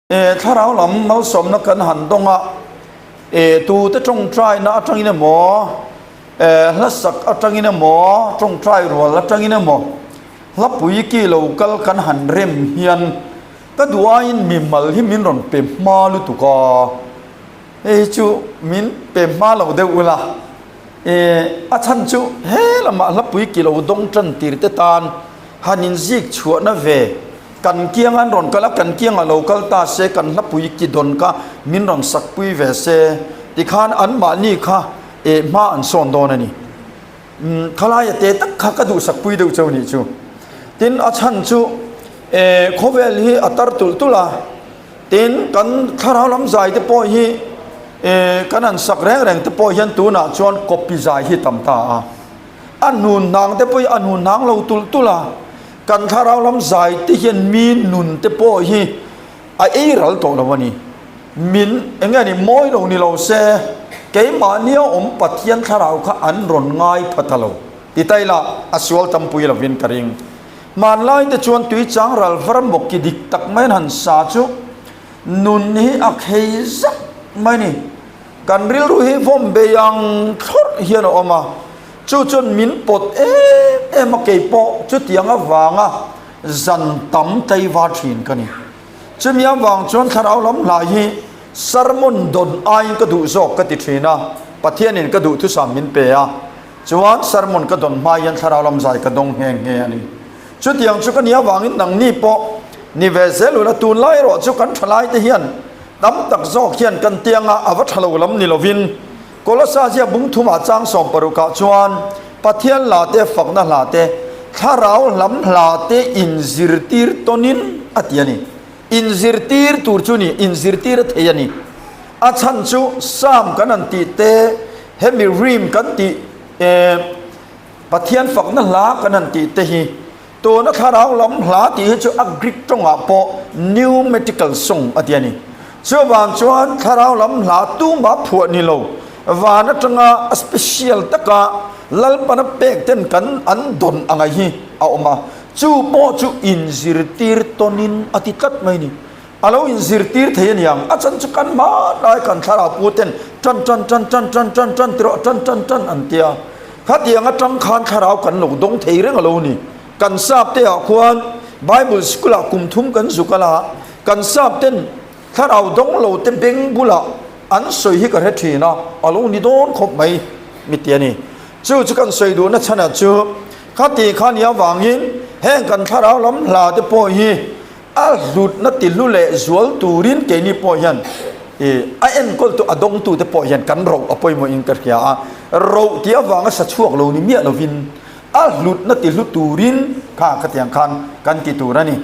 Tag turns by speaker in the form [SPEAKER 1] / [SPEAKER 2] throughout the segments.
[SPEAKER 1] E, thlarau lam malsawmna kan han dawng a, e, tute tawngtaina atangin emaw, e, hlasak atangin emaw, tawngtai rual atangin emaw, hlapui ki lo kal kan han rem hian ka duh aiin mimal hi min rawn pe hma lutuk a, hei hi chu min pe hma lo deuh ula, e, a chhan chu he lamah hlapui ki lo dawng tan tir te tan han inzik chhuahna ve. Kan kiang an rawn kal a, kan kiang a lo kal ta se, kan hlapui ki dawn kha min rawn sakpui ve se tikhan anmahni kha eh hma an sawn dawn a ni. Umm khalaia te tak kha ka duh sakpui deuh cheu nih chu. Tin a chhan chu eh khawvel hi a tar tulh tulh a, tin kan thlarau lam zai te pawh hi eh kan han sak reng reng te pawh hian tunah chuan copy zai hi tam ta a. A hnun hnang te pawh hi a hnun hnang lo tulh tulh a, kan thlarau lam zai te hian mi nun te pawh hi a ei ral tawh lo a ni. Min eng nge ni mawi lo ni lo se, keimahnia awm Pathian thlarau kha an rawn ngai pha ta lo. Ti ta ila a sual tampui lovin ka ring. Hmanlai te chuan tui chang ral var mawk ki dik tak mai an han sa chu nun hi a khei zak mai a ni. Kan rilru hi vawm bei ang thlawrh hian a awm a, chu chuan min pawt em em a, kei pawh chutiang avanga zan tam tlaivar thin ka ni. Chumi avang chuan thlarau lam hla hi sermon dawn aiin ka duh zawk ka ti thin a, Pathianin ka duhthusam min pe a, chuan sermon ka dawn hma hian thlarau lam zai ka dawng nghe nghe a ni. Chutiang chu ka nih avangin nangni pawh ni ve zel ula, tunlai erawh chu kan thalaite hian Tam tak zawk hian kan tianga a va tha lo lam ni lovin Kolosa zia bung thumah chang 16 ah chuan Pathian hla te, fakna hla te, thlarau hlam hla te inzirtir tawnin a ti a ni. Inzirtir tur chu ni, inzirtir a thei a ni. A chhan chu Psalm kan han tih te, hemi rim kan tih eh Pathian fakna hla kan han tih te hi Tuna thlarau lam hla tih hi chu a Greek tawngah pawh pneumatical song a ti a ni. Chuvang chuan thlarau lam hla tumah phuah ni lo, van atanga a special taka Lalpana pek ten kan an dawn anga hi a awm a, chu pawh chu inzirtir tawnin a ti tlat mai ni. A lo inzirtir thei a niang, a chan chu kan hmanlai kan thlarau pu ten tan tan tan tan tan tan tan ti rawh tan tan tan an tia. Khatiang atang khan thlarau kan lo dawng thei reng a lo ni. Kan sap te ah khuan Bible school ah kum thum kan zuk a la, kan sap ten thlarau dawng lo te beng bulah an sawi hi ka hre thin a, a lo ni dawn khawp mai mi ti a ni. Chu chu kan sawi duhna chhanah chu khati kha nia vangin heng kan thlarau lam hla te pawh hi A hlutna ti hlu leh zual turin keini pawh hian ih a enkawltu a dawngtute pawh hian kan roh a pawimawhin ka hria a, roh tih avanga sa chhuak lo ni miah lovin a hlutna ti hlu turin kha khatiang khan kan ti tur a ni.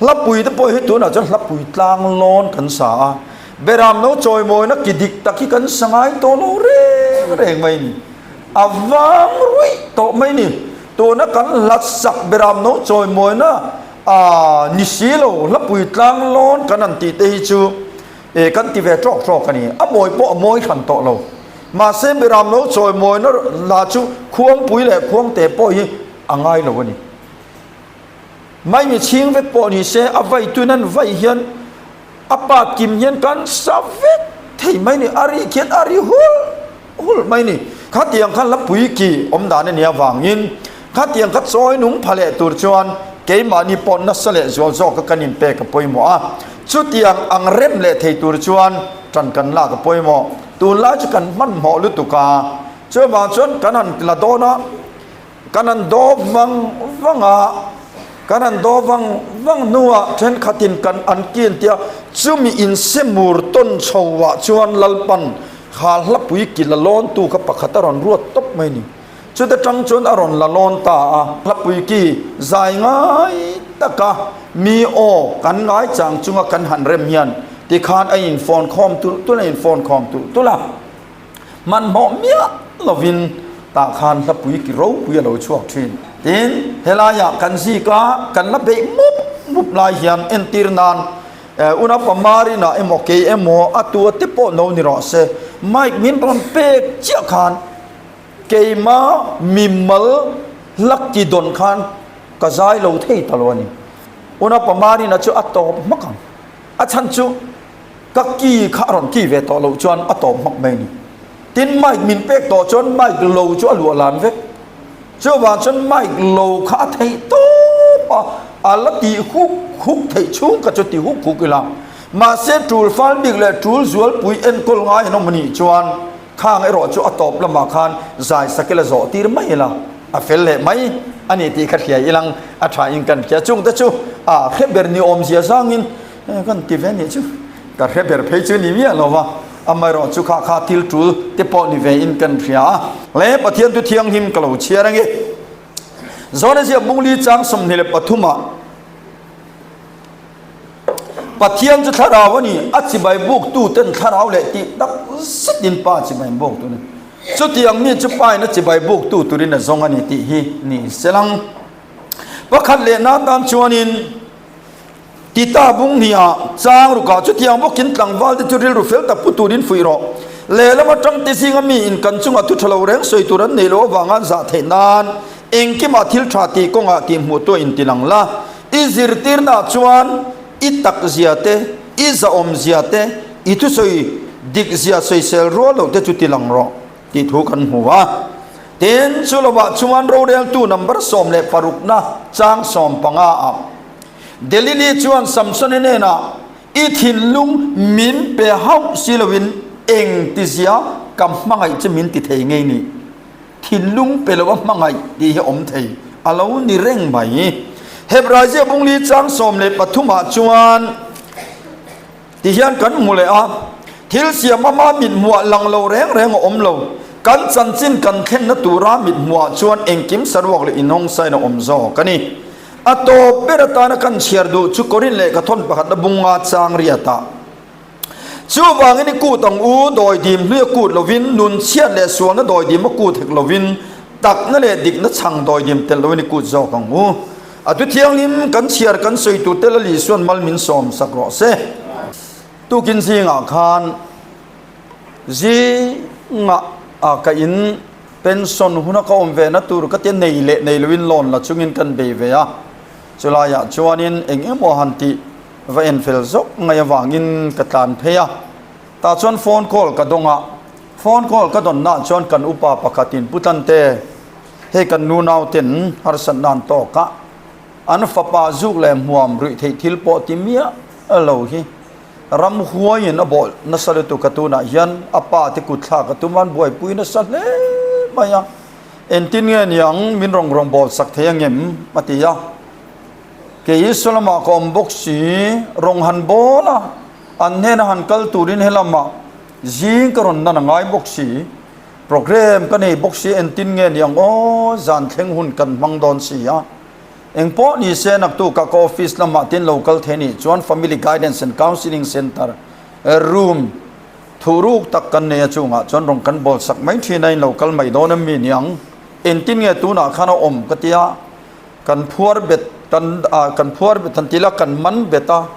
[SPEAKER 1] Hlapui te pawh hi tunah chuan hlapui tlang lawn kan sa a, beram no chawimawina ki dik tak hi kan sa ngai tawh lo reng reng mai ni. A vang ruih tawh mai ni. Tuna kan hlat sak beram no chawimawina A ni si lo, hlapui tlang lawn kan han tih te hi chu e kan ti ve tawk tawk a ni. A mawi pawh a mawi hran tawh lo. Mahse Miram lo chawi mawina la chu khuangpui leh khuangte pawh hi a ngai lo a ni. Maimi chhing vek pawh ni se a vai tuin an vai hian a pa kim hian kan sa vek thei mai ni. A ri khian a ri hul hul mai ni. Khatiang kha hlapui ki awm dan a nih avangin khatiang kha chawi nung pha leh tur chuan keimahni pawh nasa leh zual zawka kan inpek a pawimawh a. Chutiang ang rem leh thei tur chuan tan kan lak a pawimawh. Tunlai chu kan hmanhmawh lutuk a, chuvang chuan kan han la dawn a. Kan han daw vang vang a, kan han daw vang vang hnuah thenkhatin kan an kin tia chumi insemur tawn chhoah chuan Lalpan kha hlapui ki la lawntu kha pakhat a rawn ruat tawp mai ni. Chuta tang chuan a rawn la lawn ta a, hlapui ki zai ngai taka mi aw kan ngai chang chunga kan han rem hian tikhan a infawn khawm tulh tulh a, infawn khawm tulh tulh a. Hmanhmawh miah lovin tah khan hlapui ki ropui a lo chhuak thin. Tin, helaiah kan zik a, kan la beih mup mup lai hian entir nan Una Pamarina emaw kei emaw a tua te pawh no ni rawh se, mic min rawn pek chiah khan keima mimal hlak ki dawn khan ka zai lo thei ta lo a ni. Una Pamarina chu a tawp hmak ang. A chhan chu. Ka ki kha a rawn ki ve tawh loh chuan a tawp hmak mai a ni. Tin, mic min pek tawh chuan mic lo chu a luah lan vek. Chuvang chuan mic lo kha a theih tawp a, a la tih huk huk theih chhung kha chu ti huk huk ila. Mahse, tul fal bik leh tul zualpui enkawl ngai an awm a nih chuan khang erawh chu a tawp lamah khan zai sak ila zawh tir mai ila a fel leh mai a ni tih kha hria ilang a tha in kan hria. Chungte chu a hre ber ni awmzia zangin kan ti ve nih chu ka hre ber phei chu ni miah lo va, amaherawh chu kha kha thil tul te pawh ni ve in kan hria a. Le Pathian thu thianghlim ka lo chhiar ange. Zawhna ziak bungli chang 23 ah. Pathian chu thlarau a ni, a chibai buk tuten thlarau leh tih tak zetin Pa chibai buk tur a ni. Chutiang mi chu Pain a chibai buk tu turin a zawng a ni tih hi ni selang. Pakhat lehna atan chuanin Tita bung hniah chang rukah chutiang bawkin tlangvalte chu rilru fel tak pu turin fuih rawh. Lehlam atang te zinga mi in kan chungah thu tha lo reng sawi tur an nei loh avanga an zah theih nan engkimah thil tha tih kawngah tih hmuh tuah in ti lang la. I zirtirnaah chuan i tak zia te, i zahawm zia te, i thusawi dik zia sawisel rual loh te chu ti lang rawh tih thu kan hmu a. Tin, chu lovah chuan roreltu number 16 na chang 15 ah Delili chuan Samsoni hnenah, I thinlung min pe hauh si loin eng ti zia ka hmangaih chu min ti thei ngei ni. Thinlung pe lo a hmangaih tih hi awm thei a lo ni reng mai. Hebrai ziak bungli chang 13 ah chuan ti hian kan hmu leh a, Thil siam ama mithmuah lang lo reng reng a awm lo, kan chanchin kan thlenna tura mithmuah chuan engkim saruak leh inhawngsain a awm zawk a ni. A tawp ber atana kan chhiar duh chu Korin lehkha thawn pakhatna bunga chang riatah, Chuvangin i kut ang u, dawidim hlui a kut lovin, nun chhiat leh sualna dawidim a kut hek lovin, takna leh dikna chhang dawidim telh lovin i kut zawk ang u. A tu thianghlim kan chhiar kan sawi tur te Lali Isuan mal min sawm sak rawh se. Tukin zingah khan zingah a ka in pension huna ka awm ve na tur ka tia nei leh nei lovin loan la chungin kan bei ve a, chulaiah chuanin eng emaw han tih Va en fel zawk ngai avangin ka tlan phei a, tah chuan phone call ka dawng a, phone call ka dawn nah chuan kan upa pakhatin Pu Tlante, hei kan nu nauten harsatna an tawk a, an fapa zuk leh hmuam ruih theih thil pawh ti miah lo hi ramhuaiin a bawh nasa lutuk a, tunah hian a pa te kut thlak a tum a, an buaipui nasa hle mai a, engtin nge niang min rawn rawn bawl sak thei angem a ti a. Kei Isua lamah ka awm bawk si, rawng han bawl a, an hnena han kal turin helamah zing ka rawn nan a ngai bawk si, programme ka nei bawk si, entin nge ni ang aw, zan thleng hun kan hmang dawn si a. Engpawh ni se naktukah ka office lamah tin lo kal thei nih chuan Family Guidance and Counselling Centre room thuhruk tak kan nei a chungah chuan rawng kan bawl sak mai thin a, in lo kal mai dawn em mi ni ang, entin nge tunah khan a awm ka ti a. Kan phuar bet kan ah kan phuar bet han ti la kan man bet a,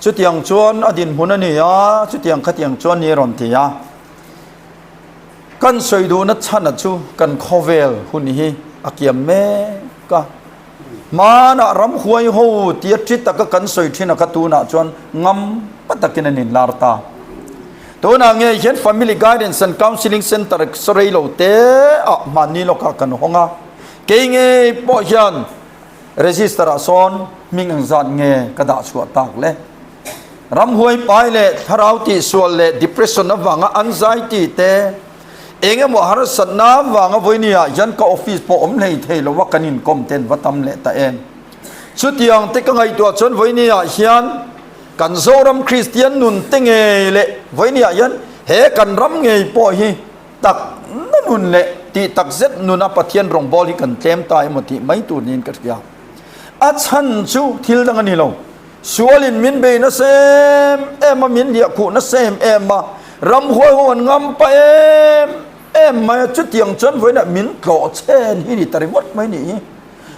[SPEAKER 1] chutiang chuan a dinhmun a ni a, chutiang khatiang chuan ni a rawn ti a. Kan sawi duhna chhana chu kan khawvel hun hi a kiam mek a, hmanah ramhuai ho tia thi taka kan sawi thin a kha tunah chuan ngam pa takin an inlar ta. Tunah nge hian Family Guidance and Counselling Centre saw rei lo te ah hmanni lawkah kan hawng a. Kei ngei pawh hian register ah sawn hming ang zat nge ka dah chhuah tak le? Ramhuai pai leh thlarau tihsual leh depression avanga anxiety te, eng emaw harsatna avanga vawiini ah hian ka office pawh awm hlei thei lo a kan inkawm ten va tam leh ta em? Chutiang te ka ngaihtuah chuan vawiini ah hian kan Zoram Kristian nun te ngei leh vawiini ah hian he kan ram ngei pawh hi Tak na nun leh tih tak zet nuna Pathian rawngbâwl hi kan tlêm ta emaw tih mai tur niin ka hria. A chhan chu thil dang a ni lo. Sualin min bei nasa em em a, min liahkhuh nasa em em a, ramhuai ho an ngam pah em em mai a, chutiang chuan vawiinah min tlawh chhen hi ni ta ringawt mai nih hi.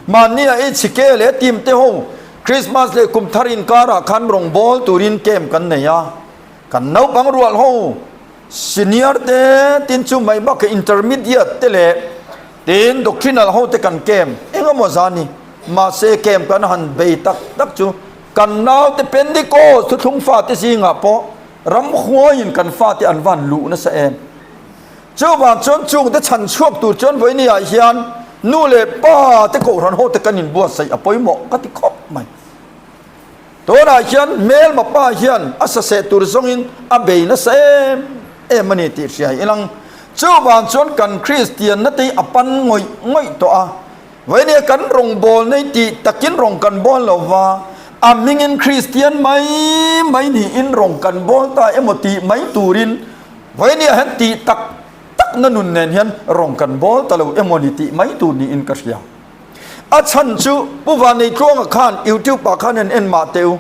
[SPEAKER 1] Mahni a HK leh team te ho Christmas leh kum thar inkarah khan rawngbâwl turin camp kan nei a, kan naupang rual ho Senior te tin chu mai bakah intermediate te leh tin doctrinal ho te kan camp eng emaw zan ni. Mahse camp kan han bei tak tak chu kan naute Pentecost thuthlung fate zingah pawh. Ramhuaiin kan fate an van luh nasa em? Chuvang chuan chungte chhan chhuak tur chuan vawinia hian nu leh pa te kohhran ho te kan inbuatsaih a pawimawh ka ti khawp mai. Tunah hian hmelma pa hian a saseh tur zawngin a bei nasa em em a ni tih hria ilang. Chuvang chuan kan Kristianna te hi a pan ngawih ngawih tawh a. Vawinia kan rawngbawlna hi tih takin rawng kan bawl lo va, a hmingin Kristian mai mai niin rawng kan bawl ta emaw tih mai turin vawinia hian tih tak takna nun nen hian rawng kan bawl ta lo emaw ni tih mai tur niin ka hria. A chhan chu Pu Vanneitluanga khan YouTube ah khan en en mah teh u.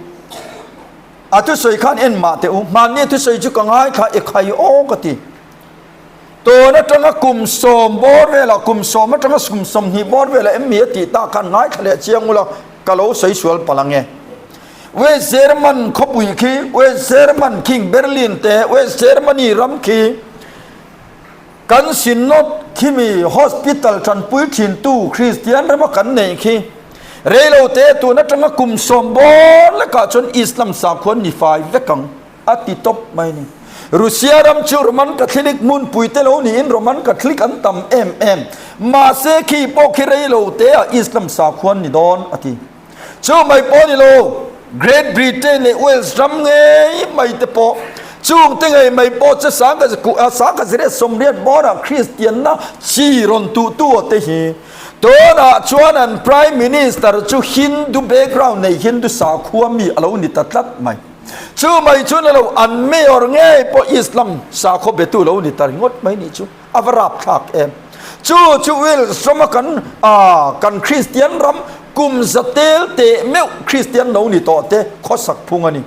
[SPEAKER 1] A thusawi khan en mah teh u. Hmanni a thusawi chu ka ngaithla e khai aw ka ti. Tun atanga kum sawm bawr velah kum sawm atanga kum 20 bawr velah em mi a tih tak khan ngaithla leh chiang ula ka lo sawi sual palh ang e. West German khawpui khi West German khing Berlin te West Germany ram khi Kan Synod khimi Hospital tanpui thintu Kristian rama kan neih khi reilo te tun atanga kum sawm bawr lekah chuan Islam sakhuan ni fai vek ang a ti tawp mai ni. Russia ram chu Roman Catholic hmunpui te lo niin Roman Catholic an tam em em. Mahse khi pawh khi reilo te ah Islam sakhuan ni dawn a ti. Chu mai pawh ni lo, Great Britain leh Wales ram ngei mai te pawh, chung te ngei mai pawh chu 1880 bawrah Kristianna chi rawn tuhtu a te hi. Tunah chuan an Prime Minister chu Hindu background nei Hindu sakhua mi a lo ni ta tlat mai. Chu mai chu ni lo, an Mayor ngei pawh Islam sakhaw betu lo ni ta ringawt mai nih chu. A va rapthlak em! Chu chu Wales rama kan kan Kristian ram kum za tel teh meuh Kristian lo ni tawh te khawsak phung a ni.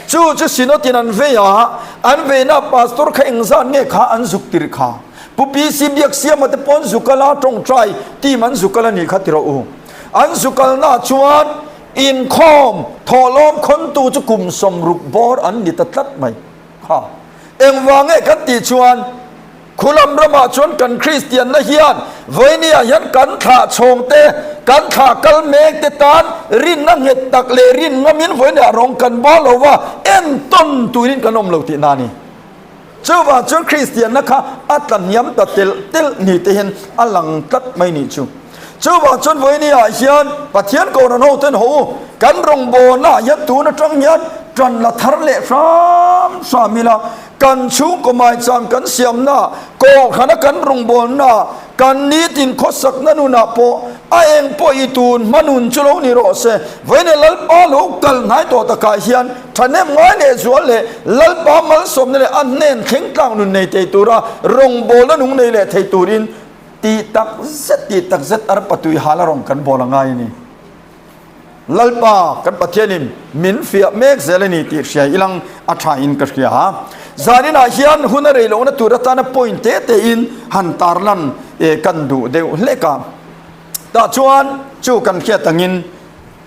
[SPEAKER 1] Chu chu Synod-in an vei a, an veina Pastor kha engzat nge kha an zuk tir kha? Pu PC Biaksiama te pawn zu kal a, tawngtai team an zu kal a nih kha ti rawh u. An zu kalnaah chuan inkhawm thawhlawm khawntu chu kum 60 bawr an ni ta tlat mai kha. Engvang nge kan tih chuan Khulam ramah chuan kan Kristianna hian vawinia hian kan thlah chhawng te, kan thlah kal mek te tan rinna nghet tak leh rin ngamin vawinia rawng kan bawl lo va, entawn turin kan awm lo tihna a ni. Chuvang chuan Kristianna kha a tla hniam ta telh telh ni te hian a lang tlat mai nih chu. Chuvang chuan vawinia hian Pathian Kohhran ho ten haw u, kan rawngbawlnaah hian tun atang hian tan la thar leh hram hram ila, Kan chhungkaw maicham kan siamna, kohhrana kan rawngbawlna, kan nitin khawsakna nunah pawh a eng pawh i tun hma nun chu lo ni rawh se. Vawiin Lalpa lo kal hnai tawh takah hian thahnem ngai leh zual leh Lalpa malsawmna leh a hnen thleng tlang nun nei thei tura rawngbawlna nung nei leh thei turin tih tak zet tih tak zet arpa tui hala rawng kan bawl a ngai a ni. Lalpa kan Pathianin min fiah mek zel a ni tih hria ilang a tha in ka hria a. Zaninah hian hun a rei lohna tur atana point te te in han tarlan kan duh deuh hlek a. Tah chuan chu kan hriat angin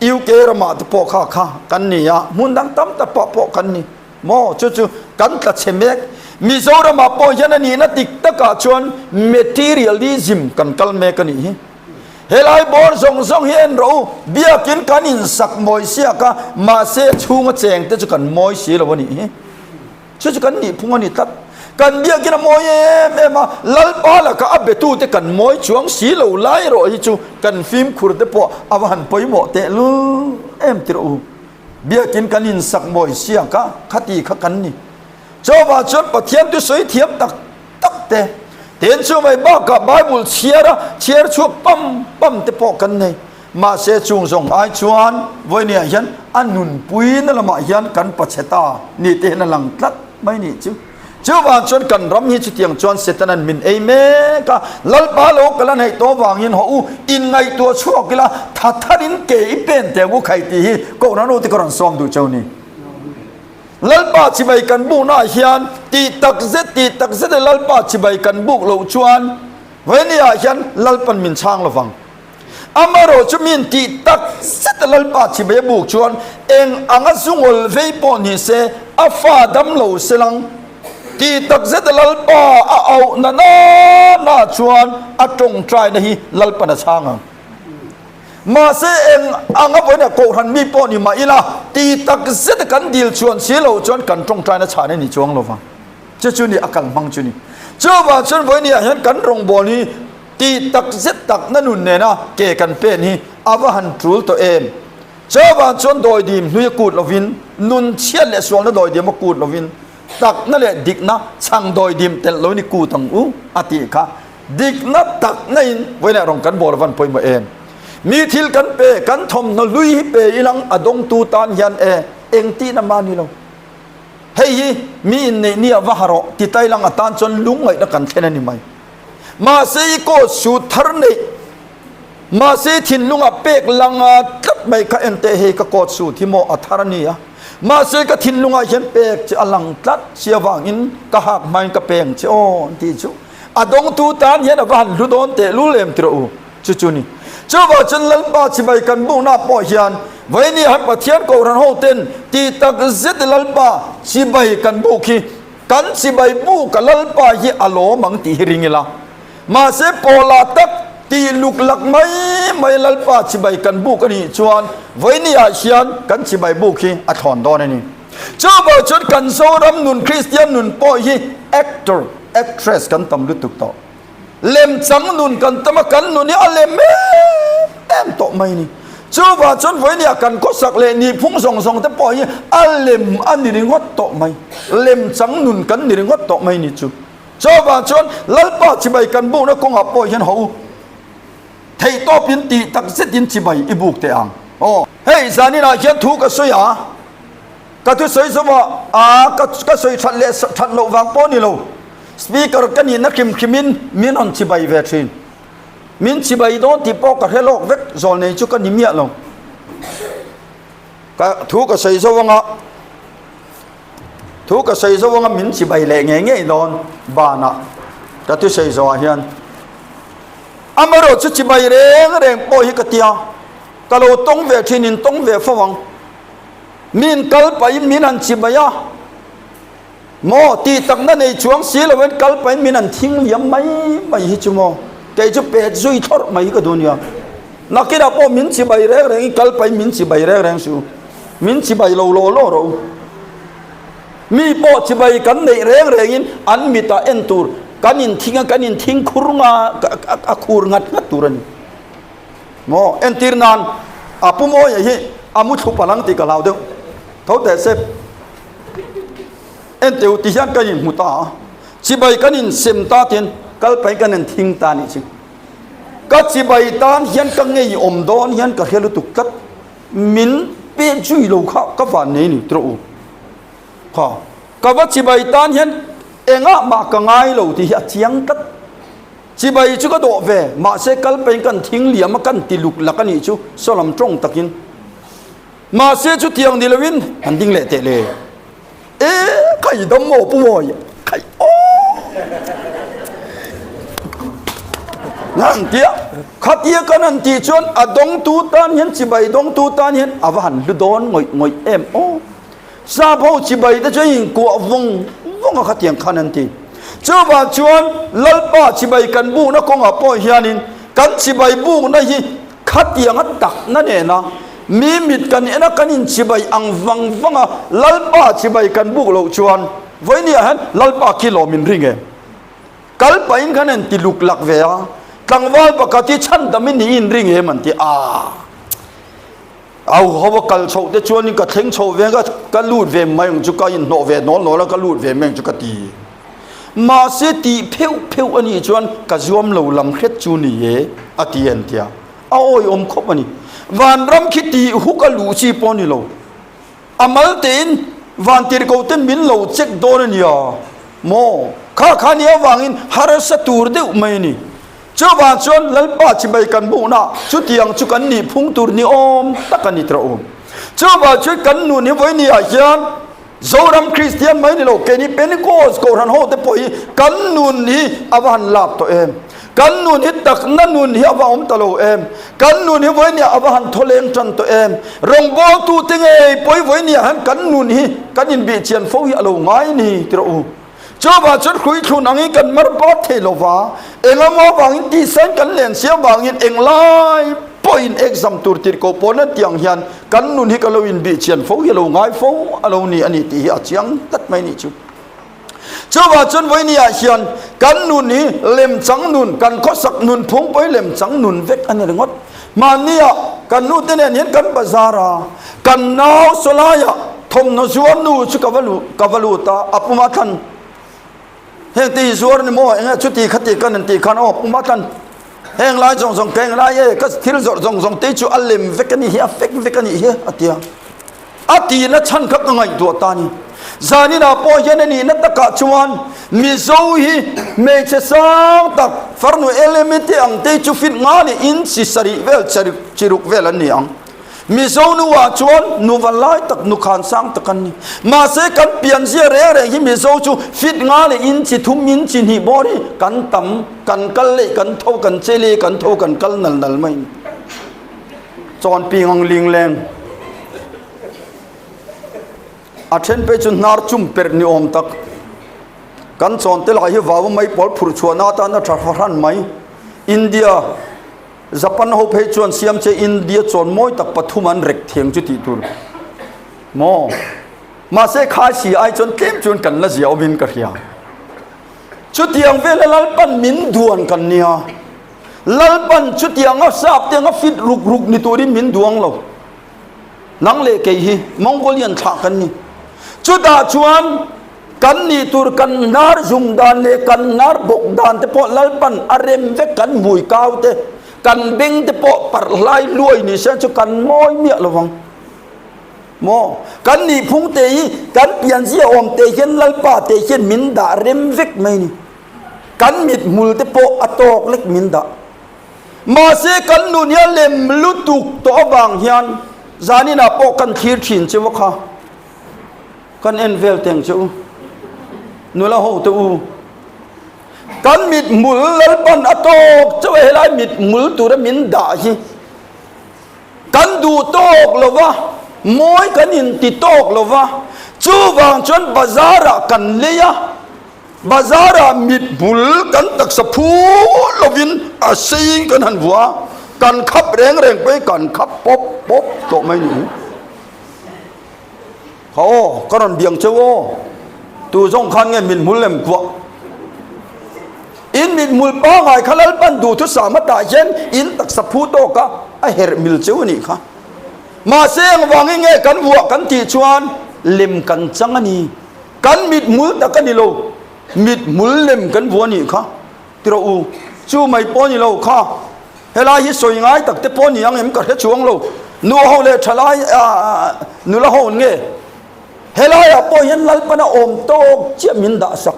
[SPEAKER 1] UK ramah te pawh kha kha kan ni a, hmun dang tam tak pah pawh kan ni maw? Chu chu kan tla chhe mek. Mizoramah pawh hian a nihna dik takah chuan materialism kan kal mek a nih hi. Helai bawr zawng zawng hi en rawh u, biakin kan insak mawi siak a, mahse a chhunga cheng te chu kan mawi si lo a nih hi. Chu chu kan nih phung a ni tlat. Kan biakin a mawi em em a, Lalpa laka a betute kan mawi chuang si lo lai erawh hi chu kan fimkhur te pawh a va han pawimawh tehlul em ti rawh u. Biakin kan insak mawi siak a, khati kha kan ni. Chuvang chuan Pathian thusawi thiam tak tak te, tin chu mai bakah Bible chhiar a chhiar chhuak pam pam te pawh kan nei. Mahse chung zawng ai chuan vawinia hian a nunpui na lamah hian kan pachhe ta ni te hian a lang tlat mai nih chu. Chuvang chuan kan ram hi chutiang chuan Setanan min ei mek a, Lalpa lo kal a neih tawh vangin haw u, inngaihtuah chhuak ila tha tharin ke i pen teh u khai tih hi Kohhran ute ka rawn sawm duh cheu ni. Lalpa chibai kan buknaah hian tih tak zet tih tak zet e Lalpa chibai kan buk loh chuan Vawinia hian Lalpan min chhang lovang. Amaherawh chu min tih tak zet e Lalpa chibai a buk chuan eng anga zungawl vei pawh ni se a fa dam lo se lang. Tih tak zet e Lalpa a auh na na na chuan a tawngtaina hi Lalpan a chhang ang. Mahse eng anga vawinia. Kohhran mi pawh ni mah ila, ti tak zeta kan dil chuan si lo chuan kan tawngtaina chhan a ni chuang lo vang. Chu chu ni a kal hmang chu ni. Chuvang chuan vawinia hian kan rawngbâwl hi ti tak zet takna nun nena ke kan pen hi a va han tul tawh em? Chuvang chuan dawidim hlui a kut lovin, nun chhiat leh sualna dawidim a kut lovin, takna leh dikna chhang dawidim telh lo ni kut ang u a tih kha dikna takna in vawiinah rawn kan bawl avan pawimawh em? Mi thil kan pe, kan thawmhnaw hlui hi pe ilang a dawngtu tan hian e eng tihna mah ni lo. Hei hi mi inneih ni a va ha rawh ti tai lang atan chuan lungngaihna kan thlen a ni mai. Mahse i coat suit thar neih mahse i thinlungah pek langa tlat mai kha en teh hei ka coat suit hi maw a thar a ni a mahse ka thinlungah hian pek che a lang tlat si avangin ka hak hmain ka peng che aw an tih chu a dawngtu tan hian a va han hlu dawn teh lul em ti rawh u. Chu chu ni. Chuvah chuan Lalpa chibai kan bukna pawh hian Vawinia han Pathian Kohhran ho ten ti tak zet Lalpa chibai kan buk hi kan chibai buk a Lalpa hi a lawm ang tih hi ring ila. Mahse pawlah tak tih luk lak mai mai Lalpa chibai kan buk a nih chuan Vawinia hian kan chibai buk hi a thlawn dawn a ni. Chuvah chuan kan Zoram nun Kristian nun pawh hi actor, actress kan tam lutuk tawh. Lemchang nun kan tam a, kan nun hi a lem em em tawh mai ni. Chuvang chuan vawinia kan khawsak leh nihphung zawng zawng te pawh hi a lem a ni ringawt tawh mai. Lemchang nun kan ni ringawt tawh mai ni chu. Chuvang chuan Lalpa chibai kan bukna kawngah pawh hian ho u theihtawpin tih tak zetin chibai i buk teh ang. Aw. Hei zaninah hian thu ka sawi a. Ka thusawi zawh ah a ka sawi that leh that loh vang pawh ni lo. Speaker ka nihna hrim hrimin min rawn chibai ve thin. Min chibai dawn tih pawh ka hre lawk vek, zawlnei chu ka ni miah lo. Ka thu ka sawi zo anga, thu ka sawi zo anga min chibai leh ngei ngei dawn banah ka thusawi zawhah hian. Amaherawh chu chibai reng reng pawh hi ka tia, ka lo tawng ve thin in tawng ve fo ang. Min kal pahin min han chibai a, maw tih takna nei chuang si loin kal pahin min han thing liam mai mai hi chu maw kei chu pet zui thlawrh mai hi ka duh nia. Nakinah pawh min chibai reng rengin kal pahin min chibai reng reng suh, min chibai lo law law rawh u. Mi pawh chibai kan neih reng rengin an mitah en tur kan inthing a, kan inthing khur nga a khur ngat ngat tur a ni. Maw entir nan a pu Mawia hi a mu thlu palang tih ka hlau deuh tho teh se. Enteu ti hian kan inhmu ta a, chibai kan insem ta tiin kal pahin kan inthing ta nih chu. Ka chibai tan hian ka ngei awm dawn hian ka hre lutuk tlat, min pek zui lo kha ka van nei ni trawh u. Kha ka va chibai tan hian engah mah ka ngai lo tih hi a chiang tlat. Chibai chu ka dawh ve, mahse kal pahin kan thing liam a kan ti luk lak a nih chu saw lam tawng takin. Mahse chutiang ni loin han ding leh teh le. E khai dam maw pu mawi khai aw. Nan tia khatia kan han tih chuan a dawngtu tan hian chibai dawngtu tan hian a va han hlu dawn ngawih ngawih em aw. Sap ho chibai te chu a inkuah vawng vawng a khatiang khan an ti. Chuvang chuan Lalpa chibai kan bukna kawngah pawh hianin kan chibai bukna hi khatianga takna nena mi mit kan en a kan inchibai ang vang vang a Lalpa chibai kan buk loh chuan vawinia hian Lalpa khi lawm in ring em? Kal pahin khan an ti luk lak ve a, tlangval pakhat hi chhandam in i inring em an ti a. Au ho a kal chhoh te chuanin ka thleng chhoh ve ang ka lut ve mai ang chu ka inhnawh ve nawl nawl a ka lut ve mai ang chu ka ti. Mahse tih pheuh pheuh a nih chuan ka zuam lo lam hret chu ni e a ti en tia. A awiawm khawp a ni. Vanram khi tih huk a luh chi pawh a ni lo. A mal tein vantirhkoh ten min lo check dawn a nia maw? Kha kha nia avangin harsa tur deuh mai a ni. Chuvang chuan Lalpa chibai kan hmuhna chutiang chu kan nih phung tur ni awm tak a ni tawh u. Chuvang chuan kan nun hi vawiin ah hian Zoram Kristian mai ni lo keini Pentecost Kohhran ho te pawh hi kan nun hi a va han lak tawh em. Kan nun hi takna nun hi a va awm ta lo em. Kan nun hi vawiin ah a va han thawleng tan tawh em. Rawngbawltu te ngei pawh hi vawiin ah hian kan nun hi kan inbihchian fo hi a lo ngai ni tawh u. Chuvang chuan hruithlun angin kan mar bat thei lo va, engemaw avangin tisain kan len si avangin englai pawhin exam tur tirhkoh pawn an tih ang hian kan nun hi ka lo inbih chian fo hi a lo ngai fo a lo ni a ni tih hi a chiang tlat mai nih chu. Chuvah chuan vawinia hian kan nun hi lemchang nun, kan khawsak nun phung pawh hi lemchang nun vek a ni ringawt. Mahnia kan nute nen hian kan bazar a, kan nau sawlaiah thawmhnaw zuar nu chu ka va luh ka va lut a, a puma thlan heng te hi zuar ni maw enge chuti khati kan han tih khan aw puma thlan heng lai zawng zawng ka eng lai e ka thil zawrh zawng zawng te chu a lem vek a nih hi a fek vek a nih hi a ti a. A tihna chhan kha ka ngaihtuah ta a ni. Zaninah pawh hian a nihna takah chuan Mizo hi hmeichhe sang tak farnu LME te ang te chu fit nga leh inchi sarih vel chiruk vel an ni ang. Mizo nuah chuan nuva lai tak nukhan sang tak an ni. Mahse kan pianzia reng reng hi Mizo chu fit nga leh inchi thum inchi hnih bawr hi kan tam, kan kal leh kan tho kan che leh kan tho kan kal nal nal mai a ni. Chawnpi ngang ling leng. A then phei chu hnar chum perh ni awm tak. Kan chawn te lai hi vau mai pawl phurh chhuahna atan a tha fahran mai. India, Japan ho phei chuan siam che India chawn mawi tak pathum an rek thiang chu tih tur maw. Mahse khai si ai chuan tlem chuan kan la zia awmin ka hria. Chutiang vela Lalpan min duan kan nia. Lalpan chutianga sap te anga fit ruk ruk ni turin min duang lo. Nang leh kei hi Mongolian thlah kan ni. Chutah chuan kan nih tur kan hnar zung dan leh kan hnar bawk dan te pawh Lalpan a rem vek kan hmui kau te, kan beng te pawh parh hlai luai ni se chu kan mawi miah lo vang. Maw? Kan nih phung te hi kan pianzia awm te hian Lalpa te hian min dah rem vek mai ni. Kan mithmul te pawh a tawk lek min dah. Mahse kan nun hi a lem lutuk tawh avang hian zaninah pawh kan thlir thin cheu a kha. Kan en vel teng che u. Nula ho te u. Kan mithmul Lalpan a tawk chauh a helai mithmul tura min dah hi kan duh tawk lo va, mawi kan inti tawk lo va, chuvang chuan bazar ah kan lei a. Bazar ah mit bul kan taksa phu lovin a sei kan han vuah a, kan khap reng reng pawhin kan khap pawp pawp tawh mai ni. Kha aw, ka rawn biang cheu aw, tu zawng khan nge mithmul lem kuah? In mithmul pangai kha Lalpan duhthusam atah hian in taksa phu tawk a, a herh mil cheu a nih kha. Mahse engvangin nge kan vuah kan tih chuan lem kan chang a ni. Kan mithmul tak a ni lo, mithmul lem kan vuah nih kha ti rawh u. Chu mai pawh a ni lo kha, helai hi sawi ngai tak te pawh ni ang em ka hre chuang lo. Nu ho leh thalai nula ho nge helaiah pawh hian Lalpana awm tawk chiah min dah sak.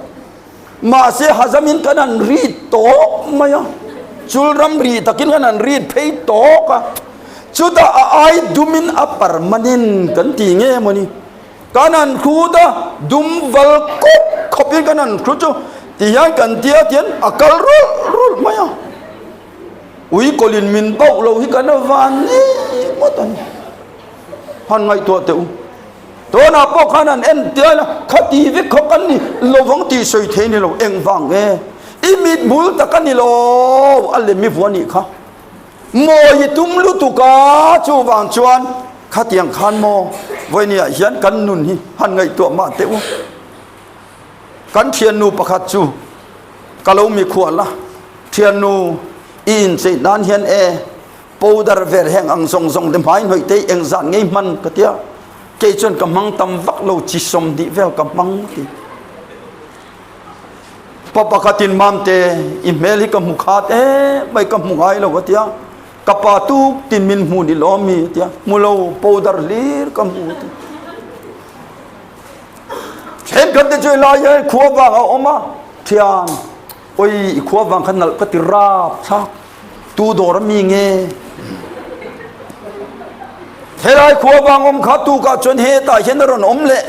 [SPEAKER 1] Mahse hazamin kan han rit tawk mai a, chul ram ri takin kan han rit phei tawk a, chutah a ai dumin a permanent kan ti nge mawni. Kan han hrut a, dum val kawp khawpin kan han hrut chu ti hian kan tia tian a kal rulh rulh mai a. Ui kawlin min bauh lo hi kan a van ngei ngawt a ni. Han ngaihtuah teh u. Tunah pawh khan han en tia ila khati vek khaw kan ni lovang tih sawi thei ni lo engvang nge i mit bul tak a ni lo a lem i vua nih kha. Mawi i tum lutuk a, chuvang chuan khatiang khan maw vawinia hian kan nun hi han ngaihtuah mah teh u. Kan thiannu pakhat chu ka lo mikhual a, thiannu i incheih nan hian e powder vel heng ang zawng zawng te hmai hnawih te hi engzat ngei hman ka tia, kei chuan ka hmang tam vak lo chi 20 vel ka hmang ti. Pa pakhatin Mamte, i hmel hi ka hmu khat em mai, ka hmu ngai lo a ti a. Ka pa tuk tin min hmu ni lawm mi a ti a. Hmu lo, powder hlir ka hmu a ti. Thenkhat te chu helai hian khua vang a awm a, thian, oi i khua vang kha nalh ka ti rap thlak, tu dawr a mi nge? Helai khua vang awm kha tukah chuan hetah hian a rawn awm leh.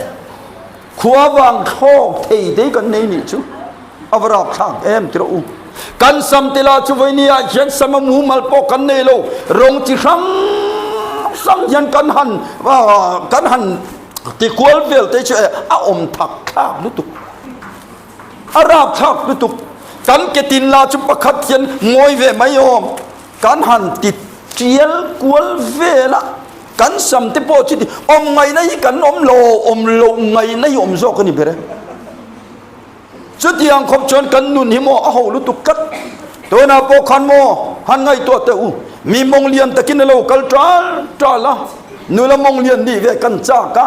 [SPEAKER 1] Khua vang thlawk thei te kan nei nih chu a va rap thlak em ti rawh u. Kan sam te lah chu vawinia ah hian sam a mumal pawh kan nei lo, rawng chi hrang hrang hian kan han kan han ti kual vel te chu a awm thak thlak lutuk, a rap thlak lutuk. Kan ke tin lah chu pakhat hian ngawi ve mai awm kan han ti. Tial kual vel a, kan sam te pawh chuti awm ngaihna hi kan awm lo, awm loh ngaihna hi awm zawk a ni ber e. Chutiang khawp chuan kan nun hi maw a ho lutuk tlat. Tunah pawh khan maw han ngaihtuah teh u, mi mawng lian takin a lo kal ṭal ṭal a, nula mawng lian nih ve kan chak a,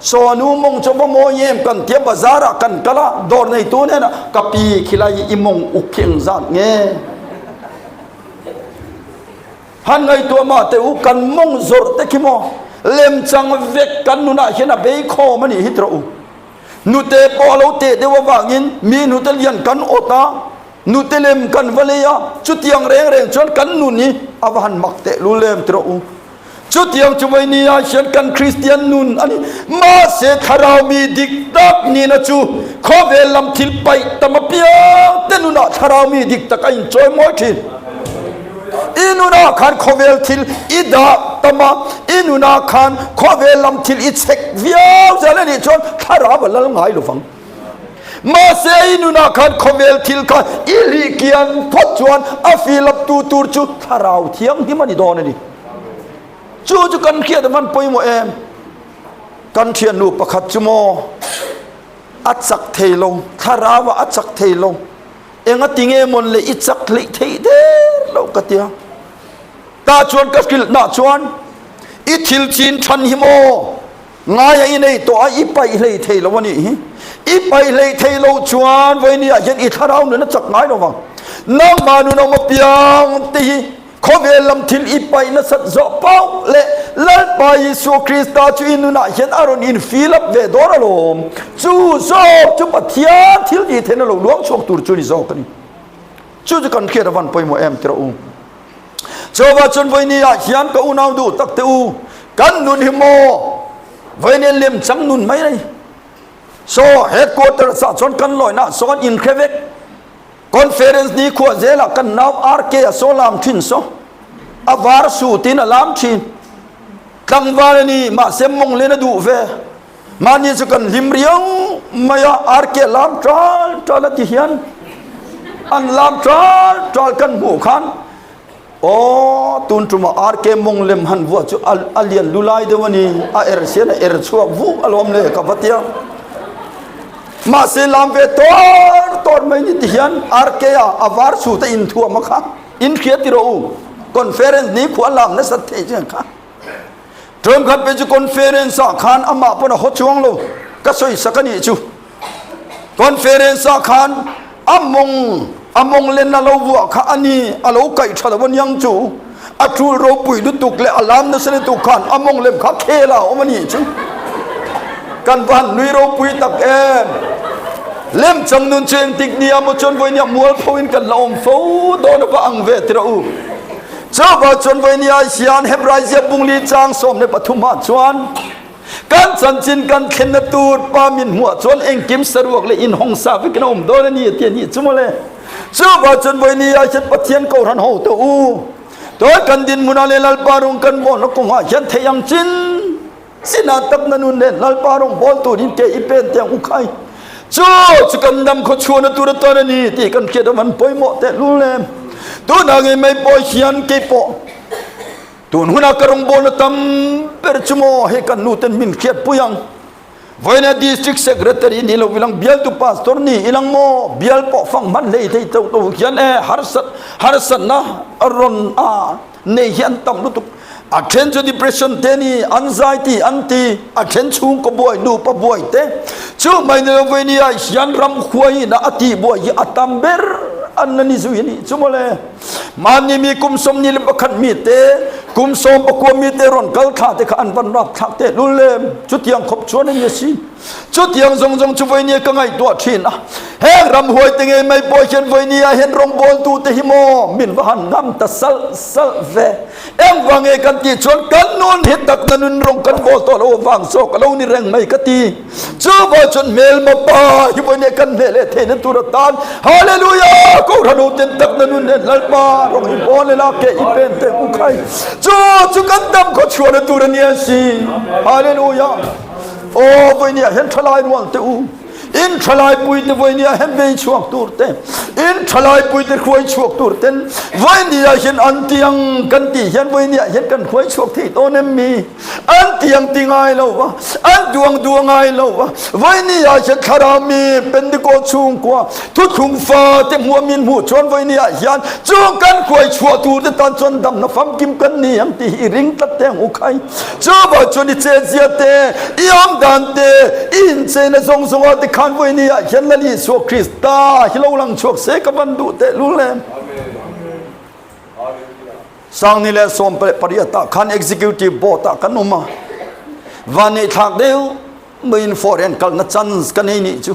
[SPEAKER 1] sawnu mawng chu va mawi em kan tia bazar ah kan kal a, dawr neitu hnenah ka pi khilai i mawng uk khi engzat nge? Han ngaihtuah mah teh u, kan mawng zawrh te khi maw lemchang vek kan nunah hian a bei khawm a nih hi tawh u. Nute pawh a lo teh deuh avangin mi nute lian kan awt a, nute lem kan va lei a, chutiang reng reng chuan kan nun hi a va han mak teh lul em ti rawh u. Chutiang chu vawinia hian kan Kristian nun a ni. Mahse thlarau mi dik tak nihna chu khawvel lam thil paih tam apiang te nunah thlarau mi dik tak a inchawi mawi thin. I nunah khan khawvel thil i dah tam a, i nunah khan khawvel lam thil i chhek viau zel a nih chuan thlarau a lal ngai lo vang. Mahse i nunah khan khawvel thil kha i hlih kian phawt chuan a fill up tu tur chu thlarau thianghlim a ni dawn a ni. Chu chu kan hriat a van pawimawh em? Kan thiannu pakhat chu maw a chak thei lo, thlarau ah a chak thei lo. Enga ti nge mawn le i chak hleih theih der loh ka tia. Tah chuan ka hrilh nah chuan i thil chin than hi maw ngaia i nei tawh a i paih hlei thei lo a nih hi. I paih hlei thei lo chuan vawinia hian i thlarau nun a chak ngai lo vang. Nangmah nun awm apiang te hi Khawvel lam thil i paih nasat zawh pauh leh Lalpa Isua Krista chu i nunah hian a rawn in fill up ve dawn alawm. Chu zawk chu Pathian thil tih theihna lo luang chhuak tur chu ni zawk a ni. Chu chu kan hriat avan pawimawh em tirh u. Chuvah chuan vawiini ah hian ka unau duh tak te u, kan nun hi maw vawiini lem chang nun mai a ni. So headquarters ah chuan kan lawina sawn inhre vek. Conference ni khuah zelah kan nau RK a saw lam thin saw. A var sutin a lam thin. Tlangval a ni, mahse mawng len a duh ve. Mahni chu kan hlim riau mai a, RK a lam tal tal a ti hian an lam tal tal kan hmuh khan Aw, tun tumah RK mawng lem han vuah chu a lian lu lai deuh a ni, a er sian a er chhuak vuk alawm le ka va tia. Mahse lam ve tawr tawr mai ni ti hian RK a a var chhut a inthuam a kha inhria ti rawh u, conference ni khuah lam nasat theih chiang kha. Term khat pe chu conference ah khan amah pawn a haw chuang lo, ka sawi sak a nih chu. Conference ah khan a mawng a mawng len a lo vuah kha a ni, a lo kaih tha lo aniang chu. A tul ropui lutuk leh a lam nasa lutuk khan a mawng lem kha khel a awm a nih chu. Kan va han nui ropui tak em. Lem chang nun chu engtik nia maw chuan vawinia mualpho in kan la awm fo dawn a va ang ve tirh u. Chuvah chuan vawinia hian Hebrai ziak bungli chang 13 ah chuan Kan chanchin kan thlenna tur pa min hmuah chuan engkim saruak leh inhawng sa vekin a awm dawn a ni a ti a nih chu mawle. Chuvah chuan vawiini ah hian Pathian kohhran ho te u, tun kan dinhmunah leh Lalpa rawng kan bawlna kawngah hian theih ang chin chinah takna nun nen Lalpa rawng bawl turin ke i pen teh ang u khai. Chu chu kan dam khaw chhuahna tur atan a ni tih kan hriat a van pawimawh tehlul em. Tunah ngei mai pawh hian keipawh Tun hunah ka rawngbawlna tam ber chu maw hei kan nu ten min hriatpui ang. Vawiina District Secretary ni lo ilang bialtu Pastor ni ilang maw bial pawh fang hman hlei thei to to hian e harsat harsatna a rawn a nei hi an tam lutuk. A then chu depression te ni anxiety an ti a then chhungkaw buai nupa buai te chu mai ni lo vawinia hian ram huaiin a tih buai hi a tam ber an la ni zui a nih chu mawle. Mahni mi kum 21 mi te, kum 19 mi te rawn kal thla te kha an van rap thlak teh lul em. Chutiang khawp chuan a ni a si. Chutiang zawng zawng chu vawinia ka ngaihtuah thin a. Heng ramhuai te ngei mai pawh hian vawinia hian rawngbawltu te hi maw min va han ngam ta salh salh ve. Engvang nge kan tih chuan kan nun hi takna nun rawng kan bawl tawh lo avang zawk a lo ni reng mai ka ti. Chuvah chuan hmelma pa hi vawinia kan hneh leh theihna tur atan Hallelujah! Kohhran ho ten takna nun nen Lalpa rawng hi bawl ila ke i pen teh u khai. Chu chu kan dam khaw chhuahna tur a ni a si. Hallelujah! Aw vawinia hian thalai rual teh u. In thalaipuite vawinia hian vei chhuak tur te, in thalaipuite hruai chhuak tur ten vawinia hian an tiang kan tih hian vawinia hian kan hruai chhuak thei dawn em mi? An tiang ti ngai lo va, an duang duang ngai lo va, vawinia hian thlarau mi Pentecost chhungkua thuthlung fa te hmuh min hmuh chuan vawinia hian chung kan hruai chhuah tur te tan chuan damna famkim kan ni ang tih hi i ring tlat teh ang u khai. Chuvah chuan i chetzia te, i awm dan te, i incheina zawng zawngah te khan vawiini ah hian Lal Isua Krista hi lo lang chhuak se ka van duh tehlul em. Sangni leh 18 ah khan Executive Board ah kan awm a, vanneihthlak deuh maiin foreign kalna chance ka nei nih chu.